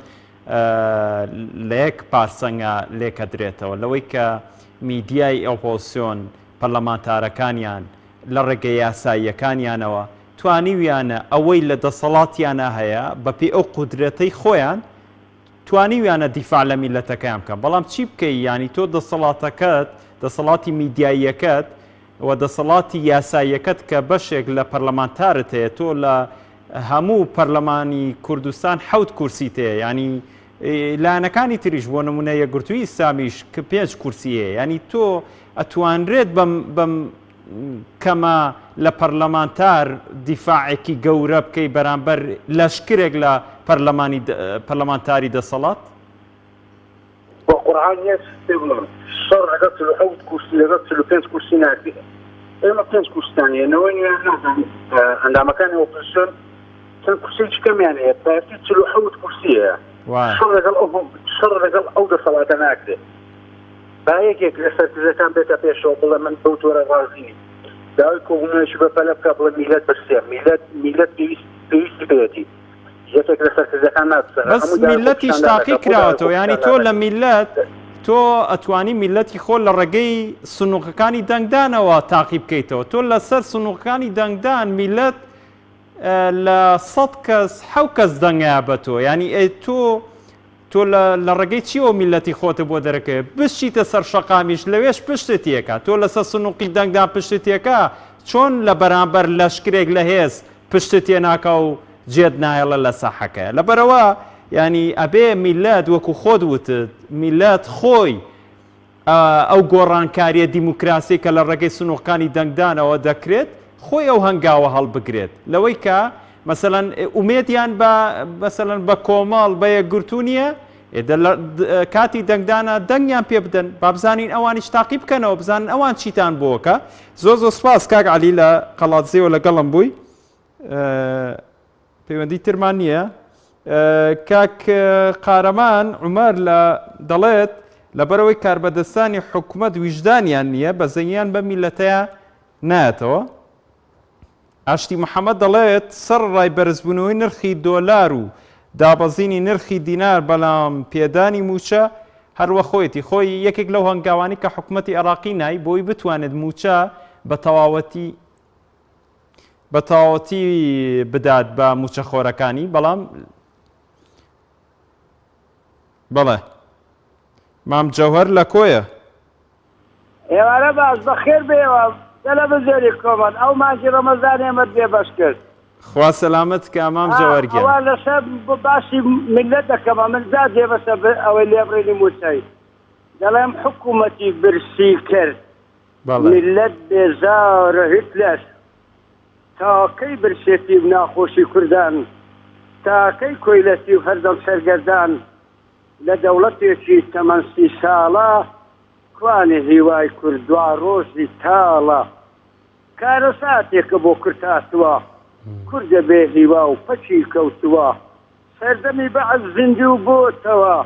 لە یەک پارسەنگە لێکەدرێتەوە لەوەی کە میدیای ئۆپۆزسیۆن پەرلەمانتارەکانیان لە ڕێگە یاساییەکانیانەوە توانیویانە ئەوەی لە دەسەڵاتیانە هەیە بەپێی ئەو قودرەتەی خۆیان توانیویانە دیفاع لە میللەتەکەیان بکەن، بەڵام چی بکەی یانی تۆ دەسەڵاتەکەت، دەسەڵاتی میدیاییەکەت و دەسەڵاتی یاساییەکەت کە بەشێک لە پەرلەمانتارت هەیە، تۆ لە هەموو پەرلەمانی کوردستان حەوت کورسیت هەیە، یانی لایەنەکانی تریش بۆ نمونە یەکگرتووی ئیسلامیش کە پێنج کورسی هەیە، یانی تۆ ئەتوانرێت بەم بەم کەمە لە پەرلەمانتار دیفاعێکی گەورە بکەی بەرامبەر لەشکرێک لە پەرلەمانی پەرلەمانتاری دەسەڵات؟ بە قورعان یەک شت پێ بڵێم شەڕ لەگەڵ 47 کورسی لەگەڵ 45 کورسی ناکرێ ئێمە پێنج کورسیان هەیە نەوەی نوێ نازانم ئەندامەکانی ئۆپۆزیسیۆن. چەند کورسیەکی کەمیان هەیە پارتی 47 کورسی هەیە شەڕ لەگەڵ ئەو شەڕ لەگەڵ ئەو دەسەڵاتە ناکرێت با یەکێک لە سەرکردەکان بێتە پێشەوە بڵێ من بەو جۆرە ڕازی نیم داوای کۆبوونەوەیەکی بەپەلە بکە بڵێ میلەت برسیە میلەت میلەت پێویست پێویستی پێیەتی یەکێک لە سەرکردەکان ناچن بەس میلەتیش تاقی کراوەتەوە ینی تۆ لە میلەت تۆ ئەتوانی میلەتی خۆ لە ڕێگەی سنووقەکانی دەنگدانەوە تاقی بکەیتەوە تۆ لەسەر سنووقەکانی دەنگدان میلەت لە سە کەس حەو کەس دەنگیا بە تۆ ینی ئەی تۆ تۆ لە لە ڕێگەی چیەوە میلەتی خۆتە بۆ دەرەکەوێت بچیتە سەر شەقامیش لەوێش پشتت تێکا تۆ لەسەر سنوقی دەنگدان پشتت تێکا چۆن لە بەرامبەر لەشکرێک لە هێز پشتت تێناکا و جێت نایەڵە لە ساحەکەیە لەبەرئەوە یانی ئەبێ میلەت وەکو خۆت وتت میلەت خۆی ئەو گۆڕانکاریە دیموکراسی کە لە ڕێگەی سنوقەکانی دەنگدانەوە دەکرێت خۆی ئەو هەنگاوە هەڵبگرێت لەوەی کە مەسەلەن ئومێدیان بە مەسەلەن بە کۆمەڵ بە یەکگرتوو نییە کاتی دەنگدانە دەنگیان پێ بدەن با بزانین ئەوانیش تاقی بکەنەوە بزانن ئەوان چیتان بۆکە زۆر زۆر سپاس کاک علی لە قەڵادزێەوە لەگەڵم بووی پەیوەندی ترمان نییە کاک قارەمان عومەر لە دەڵێت لەبەرەوەی کاربەدەستانی حکومەت ویژدانیان نییە بەزەیان بە میلەتەیە نایەتەوە ئاشتی محەممەد دەڵێت سەر ڕای بەرزبوونەوەی نرخی دۆلار و دابەزینی نرخی دینار بەڵام پێدانی موچە هەروە خۆیەتی خۆی یەکێک لەو هەنگاوانی کە حکوومەتتی عێراقی نای بۆی بتوانێت موچە بە تەواوەتی بە تەواوەتی بدات بە مووچەخۆرەکانی بەڵام بەڵێ مام جەوهەر لە کۆیە؟ ئێوارە باش بەخێر بێیەوە تەلەڤزیۆنی کۆمەڵ ئەو مانگی ڕەمەزان ئێمەت بێ بەش کرد. خوا سەلامەت کا مام جەوهەر گیان. ئەوە لەسەر باسی میللەت دەکەم ئەمن زا جێ بەسە ئەوەی لێبڕینی مووچەی دەڵێم حکوومەتی برسی کرد بەڵێ. میللەت بێزارە هیتلەر تا کەی برسێتی و ناخۆشی کوردان تا کەی کۆیلەتی و هەردەم سەرگەردان لە دەوڵەتێکی تەمەن سی ساڵە کوانێ هیوای کورد دواڕۆژی تاڵە کارەساتێکە بۆ کورد هاتووە کوردە بێ هیوا و پەکی کەوتووە سەردەمی بەعس زیندوو بۆتەوە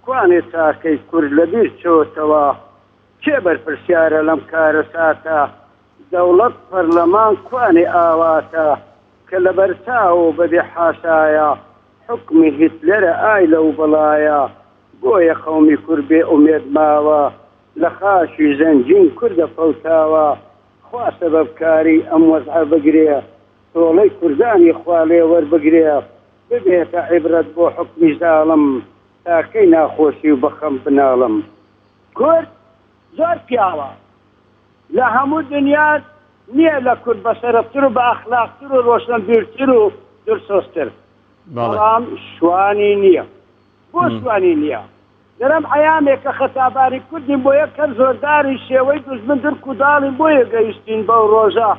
کوانێ چاکەی کورد لەبیر چۆتەوە کێ بەرپرسیارە لەم کارەساتە؟ دەوڵەت پەرلەمان کوانێ ئاواتە کە لەبەرچاوە و بەبێ حاشایە حوکمی هیتلەرە ئای لەو بەڵایە بۆیە قەومی کورد بێ ئومێد ماوە لە خاکی زەنگین کوردە فەوتاوە خوا سەبەبکاری ئەم وەزعە بگرێ تۆڵەی کوردانی خوا لێ وەربگرێ ببێتە عیبرەت بۆ حوکمی زاڵم تا کەی ناخۆشی و بەخەم بناڵم. کورد زۆر پیاوە لە هەموو دنیا نیە لە کورد بەشەرەفتر و بە ئەخلاقتر و ڕۆشنبیرتر و دلسۆزتر بەڵام شوانی نیە بۆ شوانی نیە دەرم عەیامێکە خەتاباری کوردین بۆ یەک کەس زۆرداری شێوەی دوژمن درک و داڵین بۆیە گەیشتین بەو ڕۆژە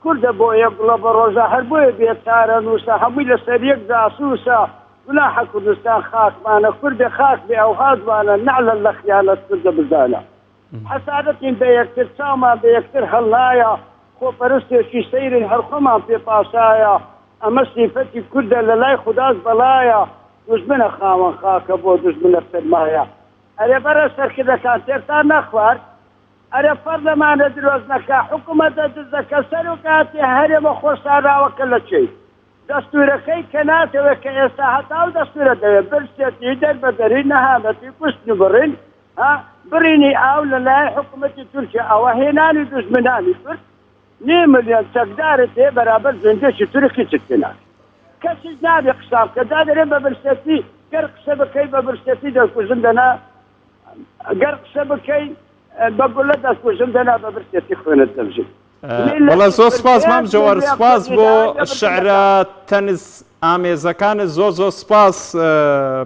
کوردە بۆیە گوڵە بە ڕۆژە هەر بۆیە بێ چارەنووسە هەمووی لەسەر یەک جاسووسە گوناحە کوردستان خاکمانە کوردێ خاک بێ ئەوها جوانە نەعلەت لە خیانەت کوردە بزانە حەسادەتین بە یەکتر چاومان بە یەکتر هەڵنایە خۆپەرستێکی سەیرین هەر خۆمان پێ پاشایە ئەمە سیفەتی کوردە لە لای خوداش بەڵایە دوژمنە خاوەن خاکە بۆ دوژمنە سەرمایە ئەرێ بەڕێز سەرکردەکان تێرتان نەخوارد ئەرێ پەرلەمانە درۆزنەکە حکومەتە دزەکە سەرۆکایەتی هەرێمە خۆشاراوەکە لە کێی دەستورەکەی کە ناتەوێت کە ئێستا هەتاو دەستورە دەوێت برسێتی دەربەدەری نەهامەتی کوشتن و بڕین ها بڕینی ئاو لەلایەن حکومەتی تورکیا ئەوە هێنانی دوژمنانی کورد نیو ملیۆن چەکدارت هەیە بەرابەر زیندێکی تورک هیچت پێ ناکرێت کەسیش نابێ قسە بکە جا دەرێن بە برسێتی گەر قسە بکەی بە برسێتی دەکوژن دەنا گەر قسە بکەی بە گولە دەکوژن دەنا بە برسێتی خوێنت دەمژن. بەڵێ زۆر سپاس مام جەوهەر سپاس بۆ شعرە تەنز ئامێزەکانت زۆر زۆر سپاس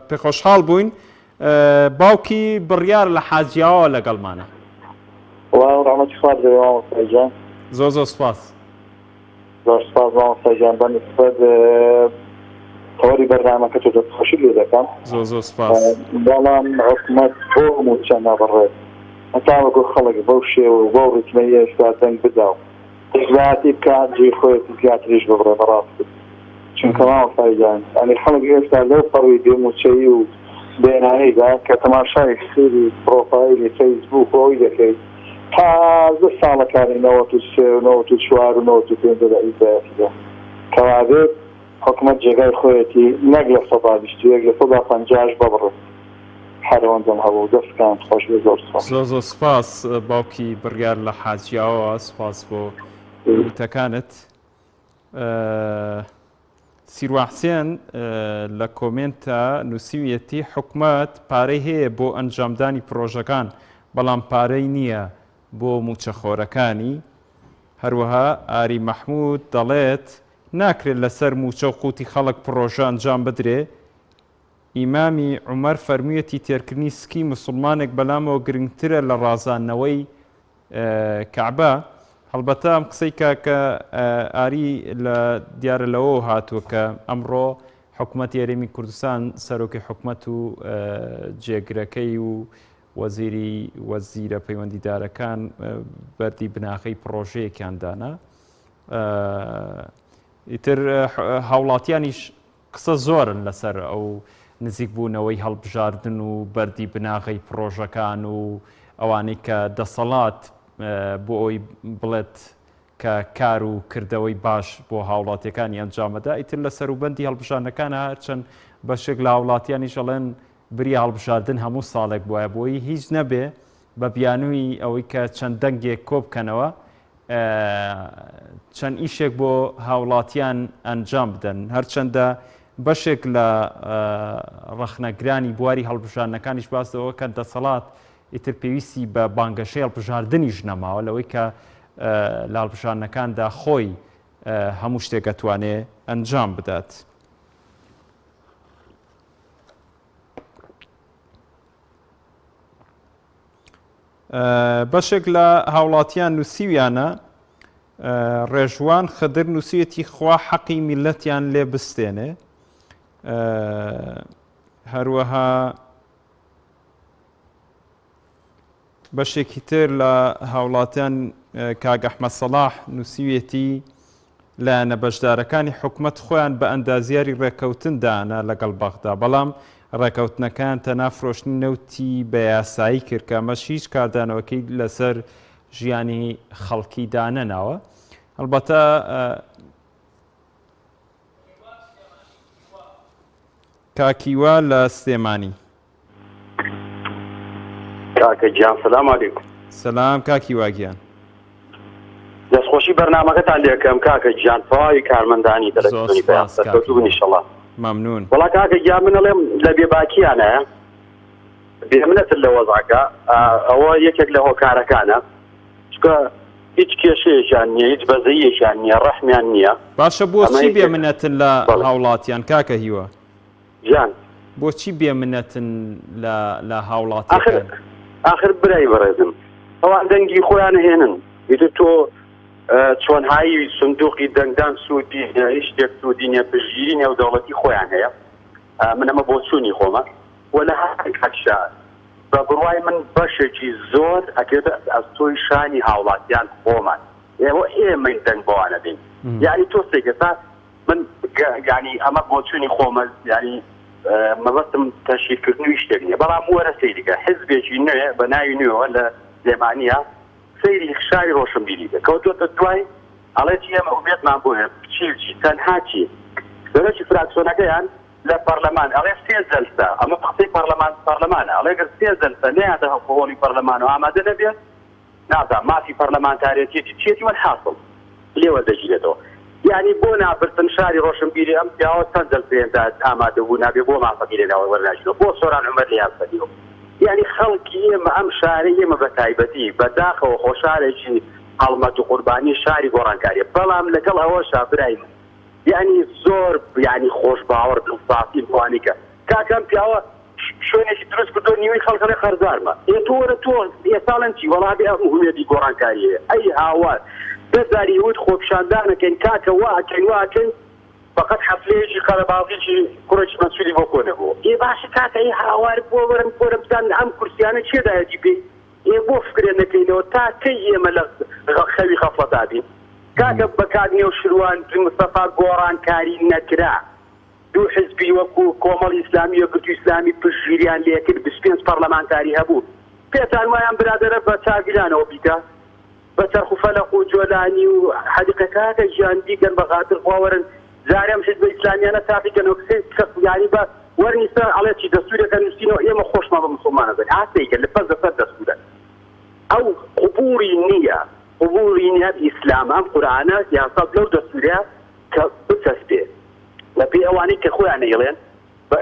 پێخۆشحاڵ بووین باوکی بڕیار لە حاجیاوە لەگەڵمانە سڵاو ڕەحمەتی خوات لێ بێ مامۆستا گیان. زۆر زۆر سپاس. زۆر سپاس مامۆستا گیان بە نسبەت تەوەری بەرنامەکەت و دەستخۆشیت لێ دەکەم. زۆر زۆر سپاس. بەڵام حکومەت بۆ مووچە نابڕێت هەتاوەکو خەڵک بەو شێوە و بەو ڕیتمەی ئێستا دەنگ بدا و حیزبایەتی بکا جێی خۆیەتی زیاتریش ببڕێ بەڕاستی. چونکە مامۆستا گیان یانی خەڵک ئێستا لەو پەڕی بێ مووچەیی و بێنانەیدا کە تەماشای سەیری پڕۆفایلی فەیسبووک و ئەوی دەکەیت تازە ساڵەکانی 93 و 94 و 95 لە ئیزایەتیدا کەوابێت حکومەت جێگای خۆیەتی نەک 21% 50%ش ببڕێت. هەر ئەوەندەم هەبوو دەستکانت خۆش بێ زۆر سوپاس. زۆر زۆر سوپاس باوکی بڕیار لە حاجیاوە سوپاس بۆ وتەکانت. سیروان حسێن لە کۆمێنتە نووسیویەتی حکومەت پارەی هەیە بۆ ئەنجامدانی پرۆژەکان بەڵام پارەی نییە بۆ موچەخۆرەکانی هەروەها ئاری مەحمود دەڵێت ناکرێت لەسەر موچە و قوتی خەڵک پرۆژە ئەنجام بدرێ ئیمامی عومەر فەرموویەتی تێرکردنی سکی موسڵمانێک بەلامەوە گرنگترە لە ڕازاندنەوەی کەعبە، هەڵبەتە ئەم قسەی کاکە ئاری لە دیارە لەوەوە هاتووە کە ئەمڕۆ حکوومەتی هەرێمی کوردستان سەرۆکی حکوومەت و جێگرەکەی و وەزیری وەزیرە پەیوەندیدارەکان بەردی بناغەی پڕۆژەیەکیان دانا ئیتر هاوڵاتیانیش قسە زۆرن لەسەر ئەو نزیکبوونەوەی هەڵبژاردن و بەردی بناغەی پڕۆژەکان و ئەوانەی کە دەسەڵات بۆ ئەوەی بڵێت کە کار و کردەوەی باش بۆ هاوڵاتیەکانی ئەنجامەدا ئیتر لە سەروبەندی هەڵبژاردنەکانە هەرچەند بەشێک لە هاوڵاتیانیش ئەڵێن بریا هەڵبژاردن هەموو ساڵێک بوایە بۆی هیچ نەبێ بە بیانووی ئەوەی کە چەند دەنگێک کۆبکەنەوە چەند ئیشێک بۆ هاوڵاتیان ئەنجام بدەن هەرچەندە بەشێک لە ڕەخنەگرانی بواری هەڵبژاردنەکانیش باس لەوە کە دەسەڵات ئیتر پێویستی بە بانگەشەی هەڵبژاردنیش نەماوە لەوەی کە لە هەڵبژاردنەکاندا خۆی هەموو شتێک ئەتوانێ ئەنجام بدات. بەشێک لە هاوڵاتیان نووسیویانە ڕێژوان خدر نووسیەتی خوا حەقی میلەتیان لێ بستێنێ هەروەها بەشێکی تر لە هاوڵاتیان کاک ئەحمەد سەڵاح نووسیویەتی، لایەنە بەشدارەکانی حکومەت خۆیان بە ئەندازیاری ڕێککەوتن دانا لەگەڵ بەغدا، بەڵام ڕێککەوتنەکەیان تەنها فرۆشتنی نەوتی بە یاسایی کرد کە ئەمەش هیچ کاردانەوەکەی لەسەر ژیانی خەڵکی دانەناوە. هەڵبەتە کاک هیوا لە سلێمانی. کاکە گیان سلام علیکم. سلام کاک هیوا گیان. دەستخۆشی بەرنامەکەتان لێکەم کاکە گیان تەواوی کارمەندانی تەلەفزیۆنی پەیام سەرکەوتوو بن ئیشەڵا. مەمنون. وەڵا کاکە گیان من ئەڵێم لە بێباکیانایە بێمنەتن لە وەزعەکە ئەوە یەکێک لە هۆکارەکانە چونکە هیچ کێشەیەکیان نییە هیچ بەزەیەکیان نییە ڕەحمیان نییە. باشە بۆچی بێمنەتن لە هاوڵاتیان کاکە هیوا؟ گیان. بۆچی بێ منەتن لە لە هاوڵاتیەکان؟ ئاخر برای بەڕێزم ئەوان دەنگی خۆیان هێنن ئیتر تۆ چۆنهایی سندوقی دەنگدان سوودی هیچ شتێک سوودی نیە پشتگیری نێودەوڵەتی خۆیان هەیە من ئەمە بۆچوونی خۆمە و لە هەر کاتیشا بە بڕوای من بەشێکی زۆر ئەکەوێتە ئەستۆی شانی هاوڵاتیان خۆمان ئێوە ئێمەین دەنگ بەوانە دەین یعنی تۆ سێکە تا من یانی ئەمە بۆچوونی خۆمە یانی مەبەستم تەشهیرکردن و هیچ شتێک نییە بەڵام وەرە سەیری کە حزبێکی نوێ بە ناوی نوێوە لە سلێمانیە سەیری شاری ڕۆشنبیری بێ کەوتوەتە دوای ئەڵێ چی ئێمە ئومێدمان بۆ هەیە چی و چی تەنها چی سەرۆکی فراکسۆنەکەیان لە پەرلەمان ئەڵێ سێ جەلسە ئەمە قسەی پەرلەمان پەرلەمانە ئەڵێ گەر سێ جەلسە نەیاتە هۆڵی پەرلەمان و ئامادە نەبێت نازانم مافی پەرلەمانتارێتیەتی چیەتی وەلحاسڵ لێ وەردەگیرێتەوە یانی بۆ نابرتن شاری ڕۆشنبیری ئەم پیاوە چەند جەلسەیە ئامادە بوو نابێ بۆ مافەکەی لێ وەرناگیرەوە بۆ سۆران عومەر لێیان سەندیەوە یانی خەڵکی ئێمە ئەم شارەی ئێمە بە تایبەتی بە داخەوە خۆ شارێکی هەڵمەت و قوربانی شاری گۆڕانکاریە بەڵام لەگەڵ ئەوەشا برای من یانی زۆر یانی خۆش باوەڕ دڵسافین بەوانەی کە کاکە ئەم پیاوە شوێنێکی دروست کردووە نیوەی خەڵک ئەڵێ قەرزارمە ئێ تۆ وەرە تۆ ئێستا ئەڵێن چی وەڵا بێ ئەم هومێدی گۆڕانکاری هەیە ئەی هاوار دە جاری وت خۆپیشاندان ئەکەین کاکە وا ئەکەین وا ئەکەین فەقەت حەفلەیەکی قەرەباڵغیی کوڕێکی مەسولی بۆ کۆ نەبووە ئێ باشە کاکە ئەی هاوار بۆ وەرن وەرن بزانن ئەم کورسیانە کێ دایەتی پێی ئێ بۆ فکرێ نەکەینەوە تا کەی ئێمە لە خەوی غەفڵەتا بین. کاکە بە کاک نەوشیروان مستەفا گۆڕانکاری نەکرا دوو حزبی وەکو کۆمەڵی ئیسلامی یەکگرتوو ئیسلامی پشتگیریان لێکرد 25 پەرلەمانتاری هەبوو پێتان وایە ئەم برادەرە بە چاڤیلانەوە بیکا بە چەرخ و فەلەق و جۆلانی و حەدیقە کاکە گیان بیکەن بە خاتر خوا وەرن جارێ ئەم حیزبە ئیسلامیانە تاقی کەنەوە کسێ کەس یانی بە وەرن ئیستا ئەڵێ چی دەستورێکە نوسینەوە ئێمە خۆشمان بە مسوڵمان ئەزانین ئا سەیکە لە پەس لەسەر دەستورە ئەو قبوڵی نییە قبوڵی نییە ئیسلام ئەم قورئانە یاسا لەو دەستورە کە بچەسپێ بە پێی ئەوانەی کە خۆیان ئەیڵێن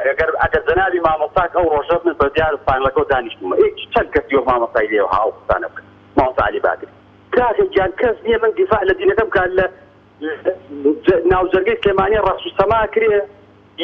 ئەگەر ئەگەر جەنابی مامۆستاک ئەو ڕۆژە من بە دیار فاینڵەکەوە دانیشتوومە ئێ چەند کەسی وەک مامۆستای لێوە ها ئەو قسانە بکەن مامۆستا عەلی باکری کاکە گیان کەس نییە من دیفاع لە دینەکەم بکات لە ناوجەرگەی سلێمانی ڕەقس و سەما کرێ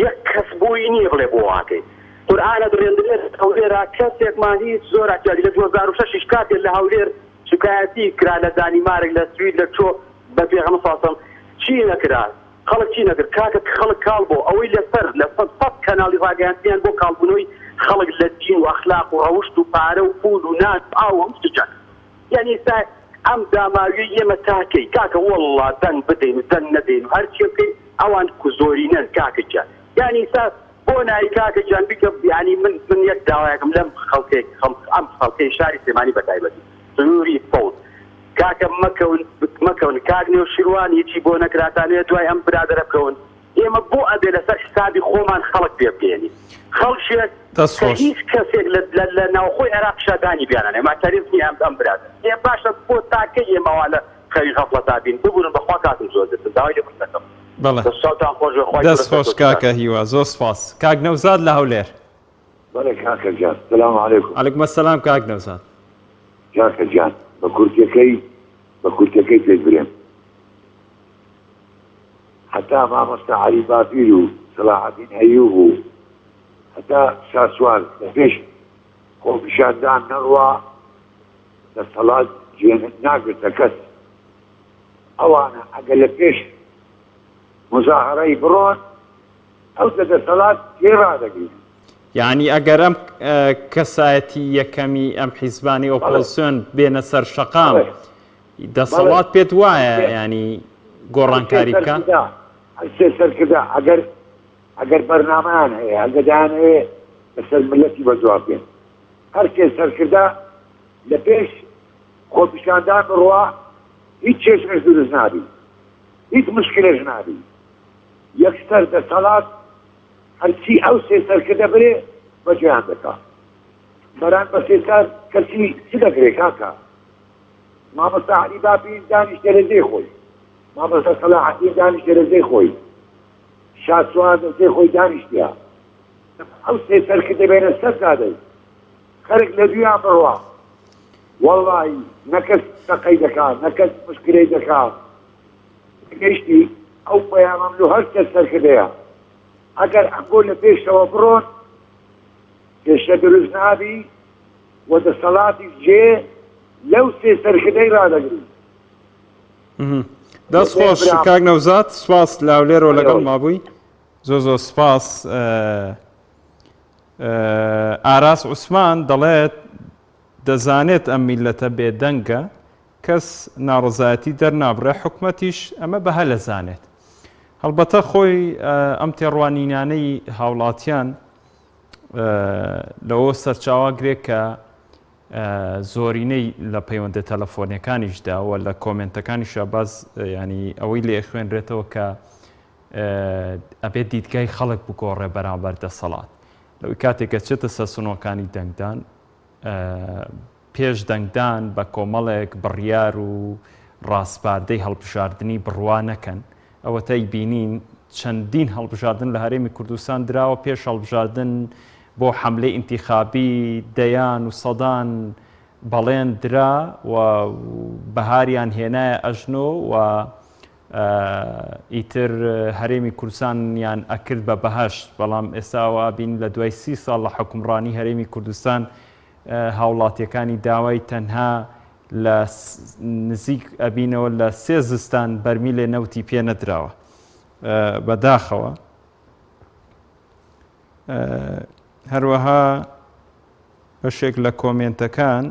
یەک کەس بۆی نییە بڵێ بۆ واکەی قورئانە دڕێندرێت هەولێرا کەسێکمان هیچ زۆر احتیاجی لە 2006 یش کاتێ لە هەولێر سوکایەتی کرا لە دانیمارک لە سوید لە چۆ بە پێغەمبەر صلی اللە علیه و سلم چی نەکرا خەڵک چی نەکرد کاکە خەڵک کاڵ بۆ ئەوەی لەسەر لە سەد سەد کەناڵی ڕاگەیاندنیان بۆ کاڵبوونەوەی خەڵک لە دین و ئەخلاق و ڕەوشت و پارە و پوول و نان و ئاو و هەموو شتێکیان کرد یانی ئیستا ئەم داماویەی ئێمە تا کەی کاکە وەڵڵا دەنگ بدەین و دەنگ نەدەین و هەرچێ بکەین ئەوان کو زۆرینەن کاکە گیان یانی ئیستا بۆ نای کاکە گیان بیکە یانی من من یەک داوایەکم لەم خەڵکێک خەڵک ئەم خەڵکەی شاری سلێمانی بەتایبەتی سنووری سەوز کاکە مەکەون مەکەون کاک نەوشیروان هیچی بۆ نەکراتانەیە دوای ئەم برادەرە بکەون ئێمە بۆ ئەبێ لەسەر حسابی خۆمان خەڵک پێ بگەیەنین خەڵکێک دەست کە خۆش. هیچ کەسێک لە لە لە ناوخۆی عێراقیشا دانی بیانانێ مەعتەریف نییە ئەم ئەم برادەرە ئێ باشە بۆ تا کەی ئێمە وا لە خەوی غەفڵەتا بین ببورن بەخوا کاتم زۆر گرتم داوای لێبوردن دەکەم بەڵێ دەست چاوتان خۆش بێ خوای دەست گەورە خۆش سەرکەوتووتان کاکە هیوا زۆر سپاس کاک نەوزاد لە هەولێر. بەڵێ کاکە گیان سلام علیکم. علیکم السلام کاک نەوزاد. کاکە گیان بە کورتیەکەی بە کورتیەکەی پێت برێم هەتا مامۆستا عەلی باپیر و سەلاحەدین ئەیوب و هەتا شاسوار لە پێش خۆپیشاندان نەڕوا دەسەڵات جێ ناگرتە کەس ئەوانە ئەگەر لە پێش مزاهەرەی بڕۆن ئەو دە دەسەڵات پێ ڕادەگرین. یانی ئەگەر ئەم کەسایەتی یەکەمی ئەم حیزبانی ئۆپۆزسیۆن بێنە سەر شەقام دەسەڵات پێت وایە ینی گۆڕانکاری بکە؟ سێ سەرکردە ئەگەر ئەگەر بەرنامەیان هەیە ئەگە دەیانەوێ لەسەر ملەتی بە جواب بێن هەر سێ سەرکردە لە پێش خۆپیشاندان بڕوا هیچ کێشەش دروست نابی هیچ مشکلەش نابی یەکسەر دەسەڵات هەرچی ئەو سێ سەرکردە برێ بەجێیان دەکا بەران بە سێ چار کەسی چ دەکرێ کاکە مامۆستا عەلی باپیر دانیشتە لە جێی خۆی مامۆستا سەلاحەدین دانیشتە لە جێی خۆی شاسوار لە جێی خۆی دانیشتە ئەو سێ سەرکردە بێنە سەر جادەی خەرک لە دویان بڕوا وەڵڵاهی نە کەس تەقەی دەکا نە کەس مشکلەی دەکا گەیشتی ئەو پەیامەم لۆ هەر کەس سەرکردەیە ئەگەر ئەمگۆ لە پێشەوە بڕۆن کێشە دروست نابی و دەسەڵاتیش جێ لەو سێ سەرکردەی ڕادەگری. دەست خۆش کاک نەوزاد سپاس لە هەولێرەوە لەگەڵ مابووی زۆر زۆر سپاس ئاراس عوسمان دەڵێت دەزانێت ئەم میلەتە بێدەنگە کەس ناڕەزایەتی دەرنابڕێ، حکومەتیش ئەمە بە هەل ئەزانێت. هەڵبەتە خۆی ئەم تێڕوانینانەی هاوڵاتیان لەوە سەرچاوە گرێ کە زۆرینەی لە پەیوەندە تەلەفۆنیەکانیشدا و لە کۆمێنتەکانیشا باز ینی ئەوەی لێ خوێنرێتەوە کە ئەبێت دیدگای خەڵک بگۆڕێ بەرامبەر دەسەڵات لەوەی کاتێک ئەچێتە سەر سنۆکانی دەنگدان پێش دەنگدان بە کۆمەڵێک بڕیار و ڕاسپاردەی هەڵبژاردنی بڕوا نەکەن، ئەوەتای بینین چەندین هەڵبژاردن لە هەرێمی کوردستان دراوە پێش هەڵبژاردن بۆ حەملەی ئینتیخابی دەیان و سەدان بەڵێن درا و بەهاریان هێنایە ئەژنۆ و ئیتر هەرێمی کوردستانیان ئەکرد بە بەهەشت، بەڵام ئێستا ئەوە ئەبینین لە دوای 30 ساڵ لە حوکمڕانی هەرێمی کوردستان هاوڵاتیەکانی داوای تەنها لە نزیک ئەبینەوە لە سێ زستان بەرمیلێ نەوتی پێ نەدراوە بەداخەوە هەروەها بەشێک لە کۆمێنتەکان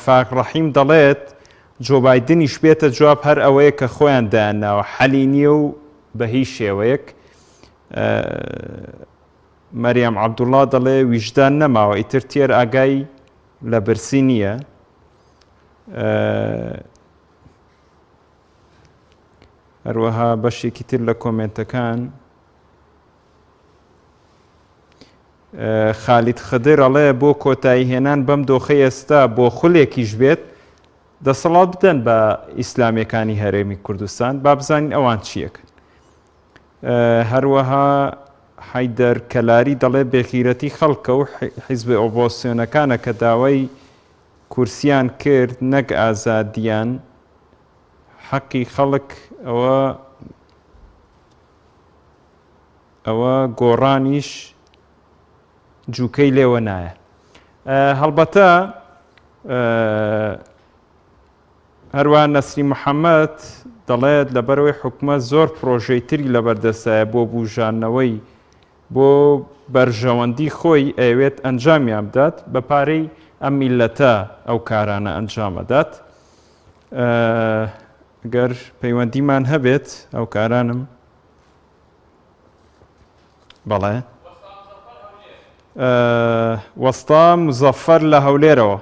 فاک ڕەحیم دەڵێت. جۆ بایدنیش بێتە جواب هەر ئەوەیە کە خۆیان دایانناوە حەلی نییە و بە هیچ شێوەیەک. مەریەم عەبدوڵا دەڵێ ویژدان نەماوە ئیتر تێر ئاگای لە برسی نییە. هەروەها بەشێکی تر لە کۆمێنتەکان خالید خدر ئەڵێ بۆ کۆتایی هێنان بەم دۆخەی ئێستا بۆ خولێکیش بێت دەسەڵات بدەن بە ئیسلامیەکانی هەرێمی کوردستان با بزانین ئەوان چیەکەن هەروەها حەیدەر کەلاری دەڵێ بێغیرەتی خەڵکە و حیزب ئۆپۆزسیۆنەکانە کە داوای کورسیان کرد نەک ئازادیان حەقی خەڵک ئەوە ئەوە گۆڕانیش جوکەی لێوە نایە هەڵبەتە هەروە نەسری محەممەد دەڵێت لەبەرەوەی حکومە زۆر پرۆژەی تری لەبەردەستایە بۆ بژانەوەی بۆ بەرژەوەندی خۆی ئەیەوێت ئەنجامیان بدات بە پارەی ئەم میلەتە ئەو کارانە ئەنجامەدات گەر پەیوەندیمان هەبێت ئەو کارانم بەڵێ وەستا مزەفەر لە هەولێرەوە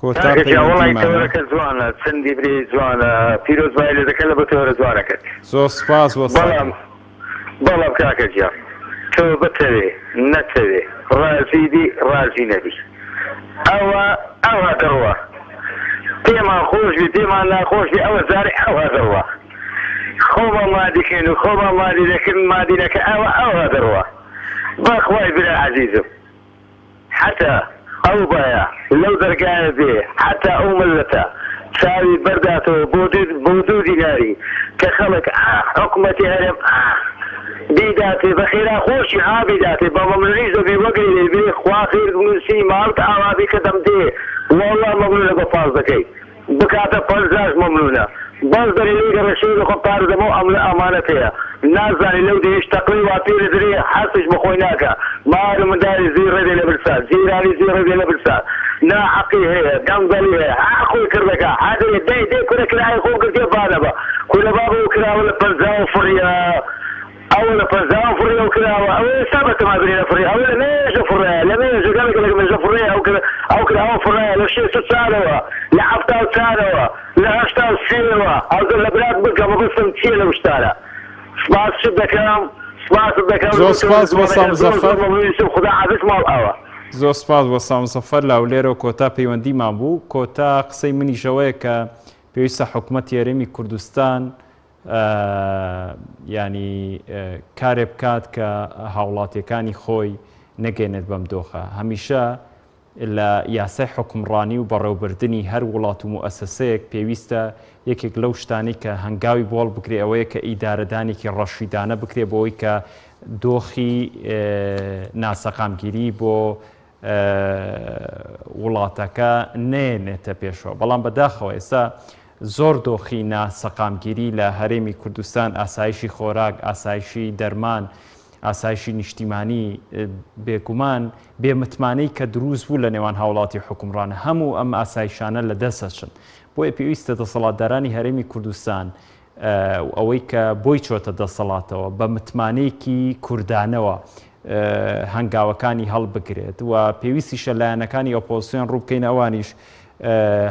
کۆتا کاکە گیان وەڵی پەیوەندیمانە. تەوەرەکە جوانە چەندی برێی جوانە پیرۆزبایی لێ دەکەن لە بۆ تەوەرە جوانەکەت زۆر سوپاس وەستا بەڵام گیان. بەڵام کاکە گیان تۆ بتەوێ نەتەوێ ڕازی بی ڕازی نەبی ئەوە ئەوها دەڕوا پێمان خۆش بی پێمان ناخۆش بی ئەوە جارێ ئەوها دەڕوا خۆمان مادی کەین و خۆمان مادی دەکەن مادی نەکەن ئەوە ئەوها دەڕوا بەخوای برا عەزیزم. حەتا ئەو بایە لەو دەرگایە بێ حەتا ئەو مللەتە چاوی بەرداتەوە بۆ بۆ دوو دیناری کە خەڵک ئاه حکومەتی هەرێم ئاه بیداتێ بە خێرا خۆشی ها بیداتێ بە مەمنونیش دەبی وەگری لێ بێ خوا خێرت بنوسی ماڵت ئاوا بی کە دەمدێ وەڵا مەمنونە بە پازدەکەی. بکاتە پەنجاش مەمنونە بەس دەرێ لێی گەڕێ شەوێ لەخۆم پارە دەمەو ئەملە ئامانەت هەیە نازانی لەو دێیش تەقلەی وا پێ دەدرێ حەسیش بە خۆی ناکا مار و منداری زی ڕێ دێ لە برسا جیرانی زی ڕێ دێ لە برسا ناحەقی هەیە گەندەڵی هەیە هەر خۆی کڕ دەکا هەر دەرێ دەی دەی کورە کرایە خۆم گرتیە بانەبە کورە بابە و کراوە لە پەنجاوە فڕیە ئەوە لە پەنجاوە فڕیە و کراوە ئەوە ئێستا بەتەما برێ لە فڕی ئەوە لە مێژە فڕایە لە مێژە گەلە گەلەک مێژە فڕێ ئەو کرا ئەو کراوە فڕایە لە شێست و چارەوە لە حەفتا و چارەوە لە هەشتا و سێوە ئەوجە لە برات بکە مەبەستم چیە لەو شتانە سپاسشت دەکەم سپاست دەکەم زۆر لەبۆ سپاس تەوەرە وەستا جوانەکەت زۆر زۆر مزەفەر. مەمنونیشم خودا حافز ماڵ ئاوا. زۆر سپاس وەستا مزەفەر لە هەولێرەوە کۆتا پەیوەندیمان بوو کۆتا قسەی منیش ئەوەیە کە پێویستە حکومەتی هەرێمی کوردستان یانی کارێ بکات کە هاوڵاتیەکانی خۆی نەگەێنێت بەم دۆخە. هەمیشە لە یاسای حوکمڕانی و بەڕێوبردنی هەر وڵات و موئەسەسەیەک پێویستە یەکێک لەو شتانەی کە هەنگاوی بۆ هەڵبگرێ ئەوەیە کە ئیدارەدانێکی ڕەشیدانە بکرێ بۆ ئەوەی کە دۆخی ناسەقامگیری بۆ وڵاتەکە نەیەنێتە پێشەوە، بەڵام بەداخەوە ئێستا زۆر دۆخی نا سەقامگیری لە هەرێمی کوردستان، ئاسایشی خۆراک، ئاسایشی دەرمان، ئاسایشی نیشتیمانی، بێگومان بێ متمانەی کە دروست بوو لە نێوان هاوڵاتی و حوکمڕان هەموو ئەم ئاسایشانە لە دەست ئەچن. بۆیە پێویستە دەسەڵاتدارانی هەرێمی کوردستان و ئەوەی کە بۆی چۆتە دەسەڵاتەوە بە متمانەیەکی کوردانەوە هەنگاوەکانی هەڵبگرێت و پێویستیشە لایەنەکانی ئۆپۆزسیۆن ڕووبکەین ئەوانیش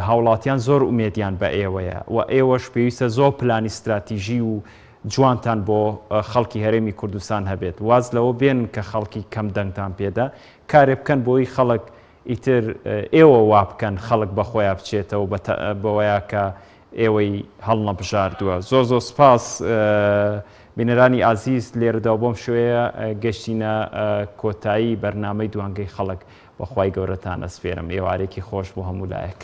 هاوڵاتیان زۆر ئومێدیان بە ئێوەیە و ئێوەش پێویستە زۆر پلانی ستراتیژی و جوانتان بۆ خەڵکی هەرێمی کوردستان هەبێت واز لەوە بێن کە خەڵکی کەم دەنگتان پێدا کارێ بکەن بۆی خەڵک ئیتر ئێوە وابکەن خەڵک بەخۆیا بچێتەوە بەوەیا کە ئێوەی هەڵنەبژاردووە. زۆر زۆر سپاس بینەرانی ئازیز لێرەدا و بەم شێوەیە گەشتینە کۆتایی بەرنامەی دوانگەی خەڵک بەخوای گەورەتان ئەسپێرم ئێوارێکی خۆش بۆ هەموو لایەک.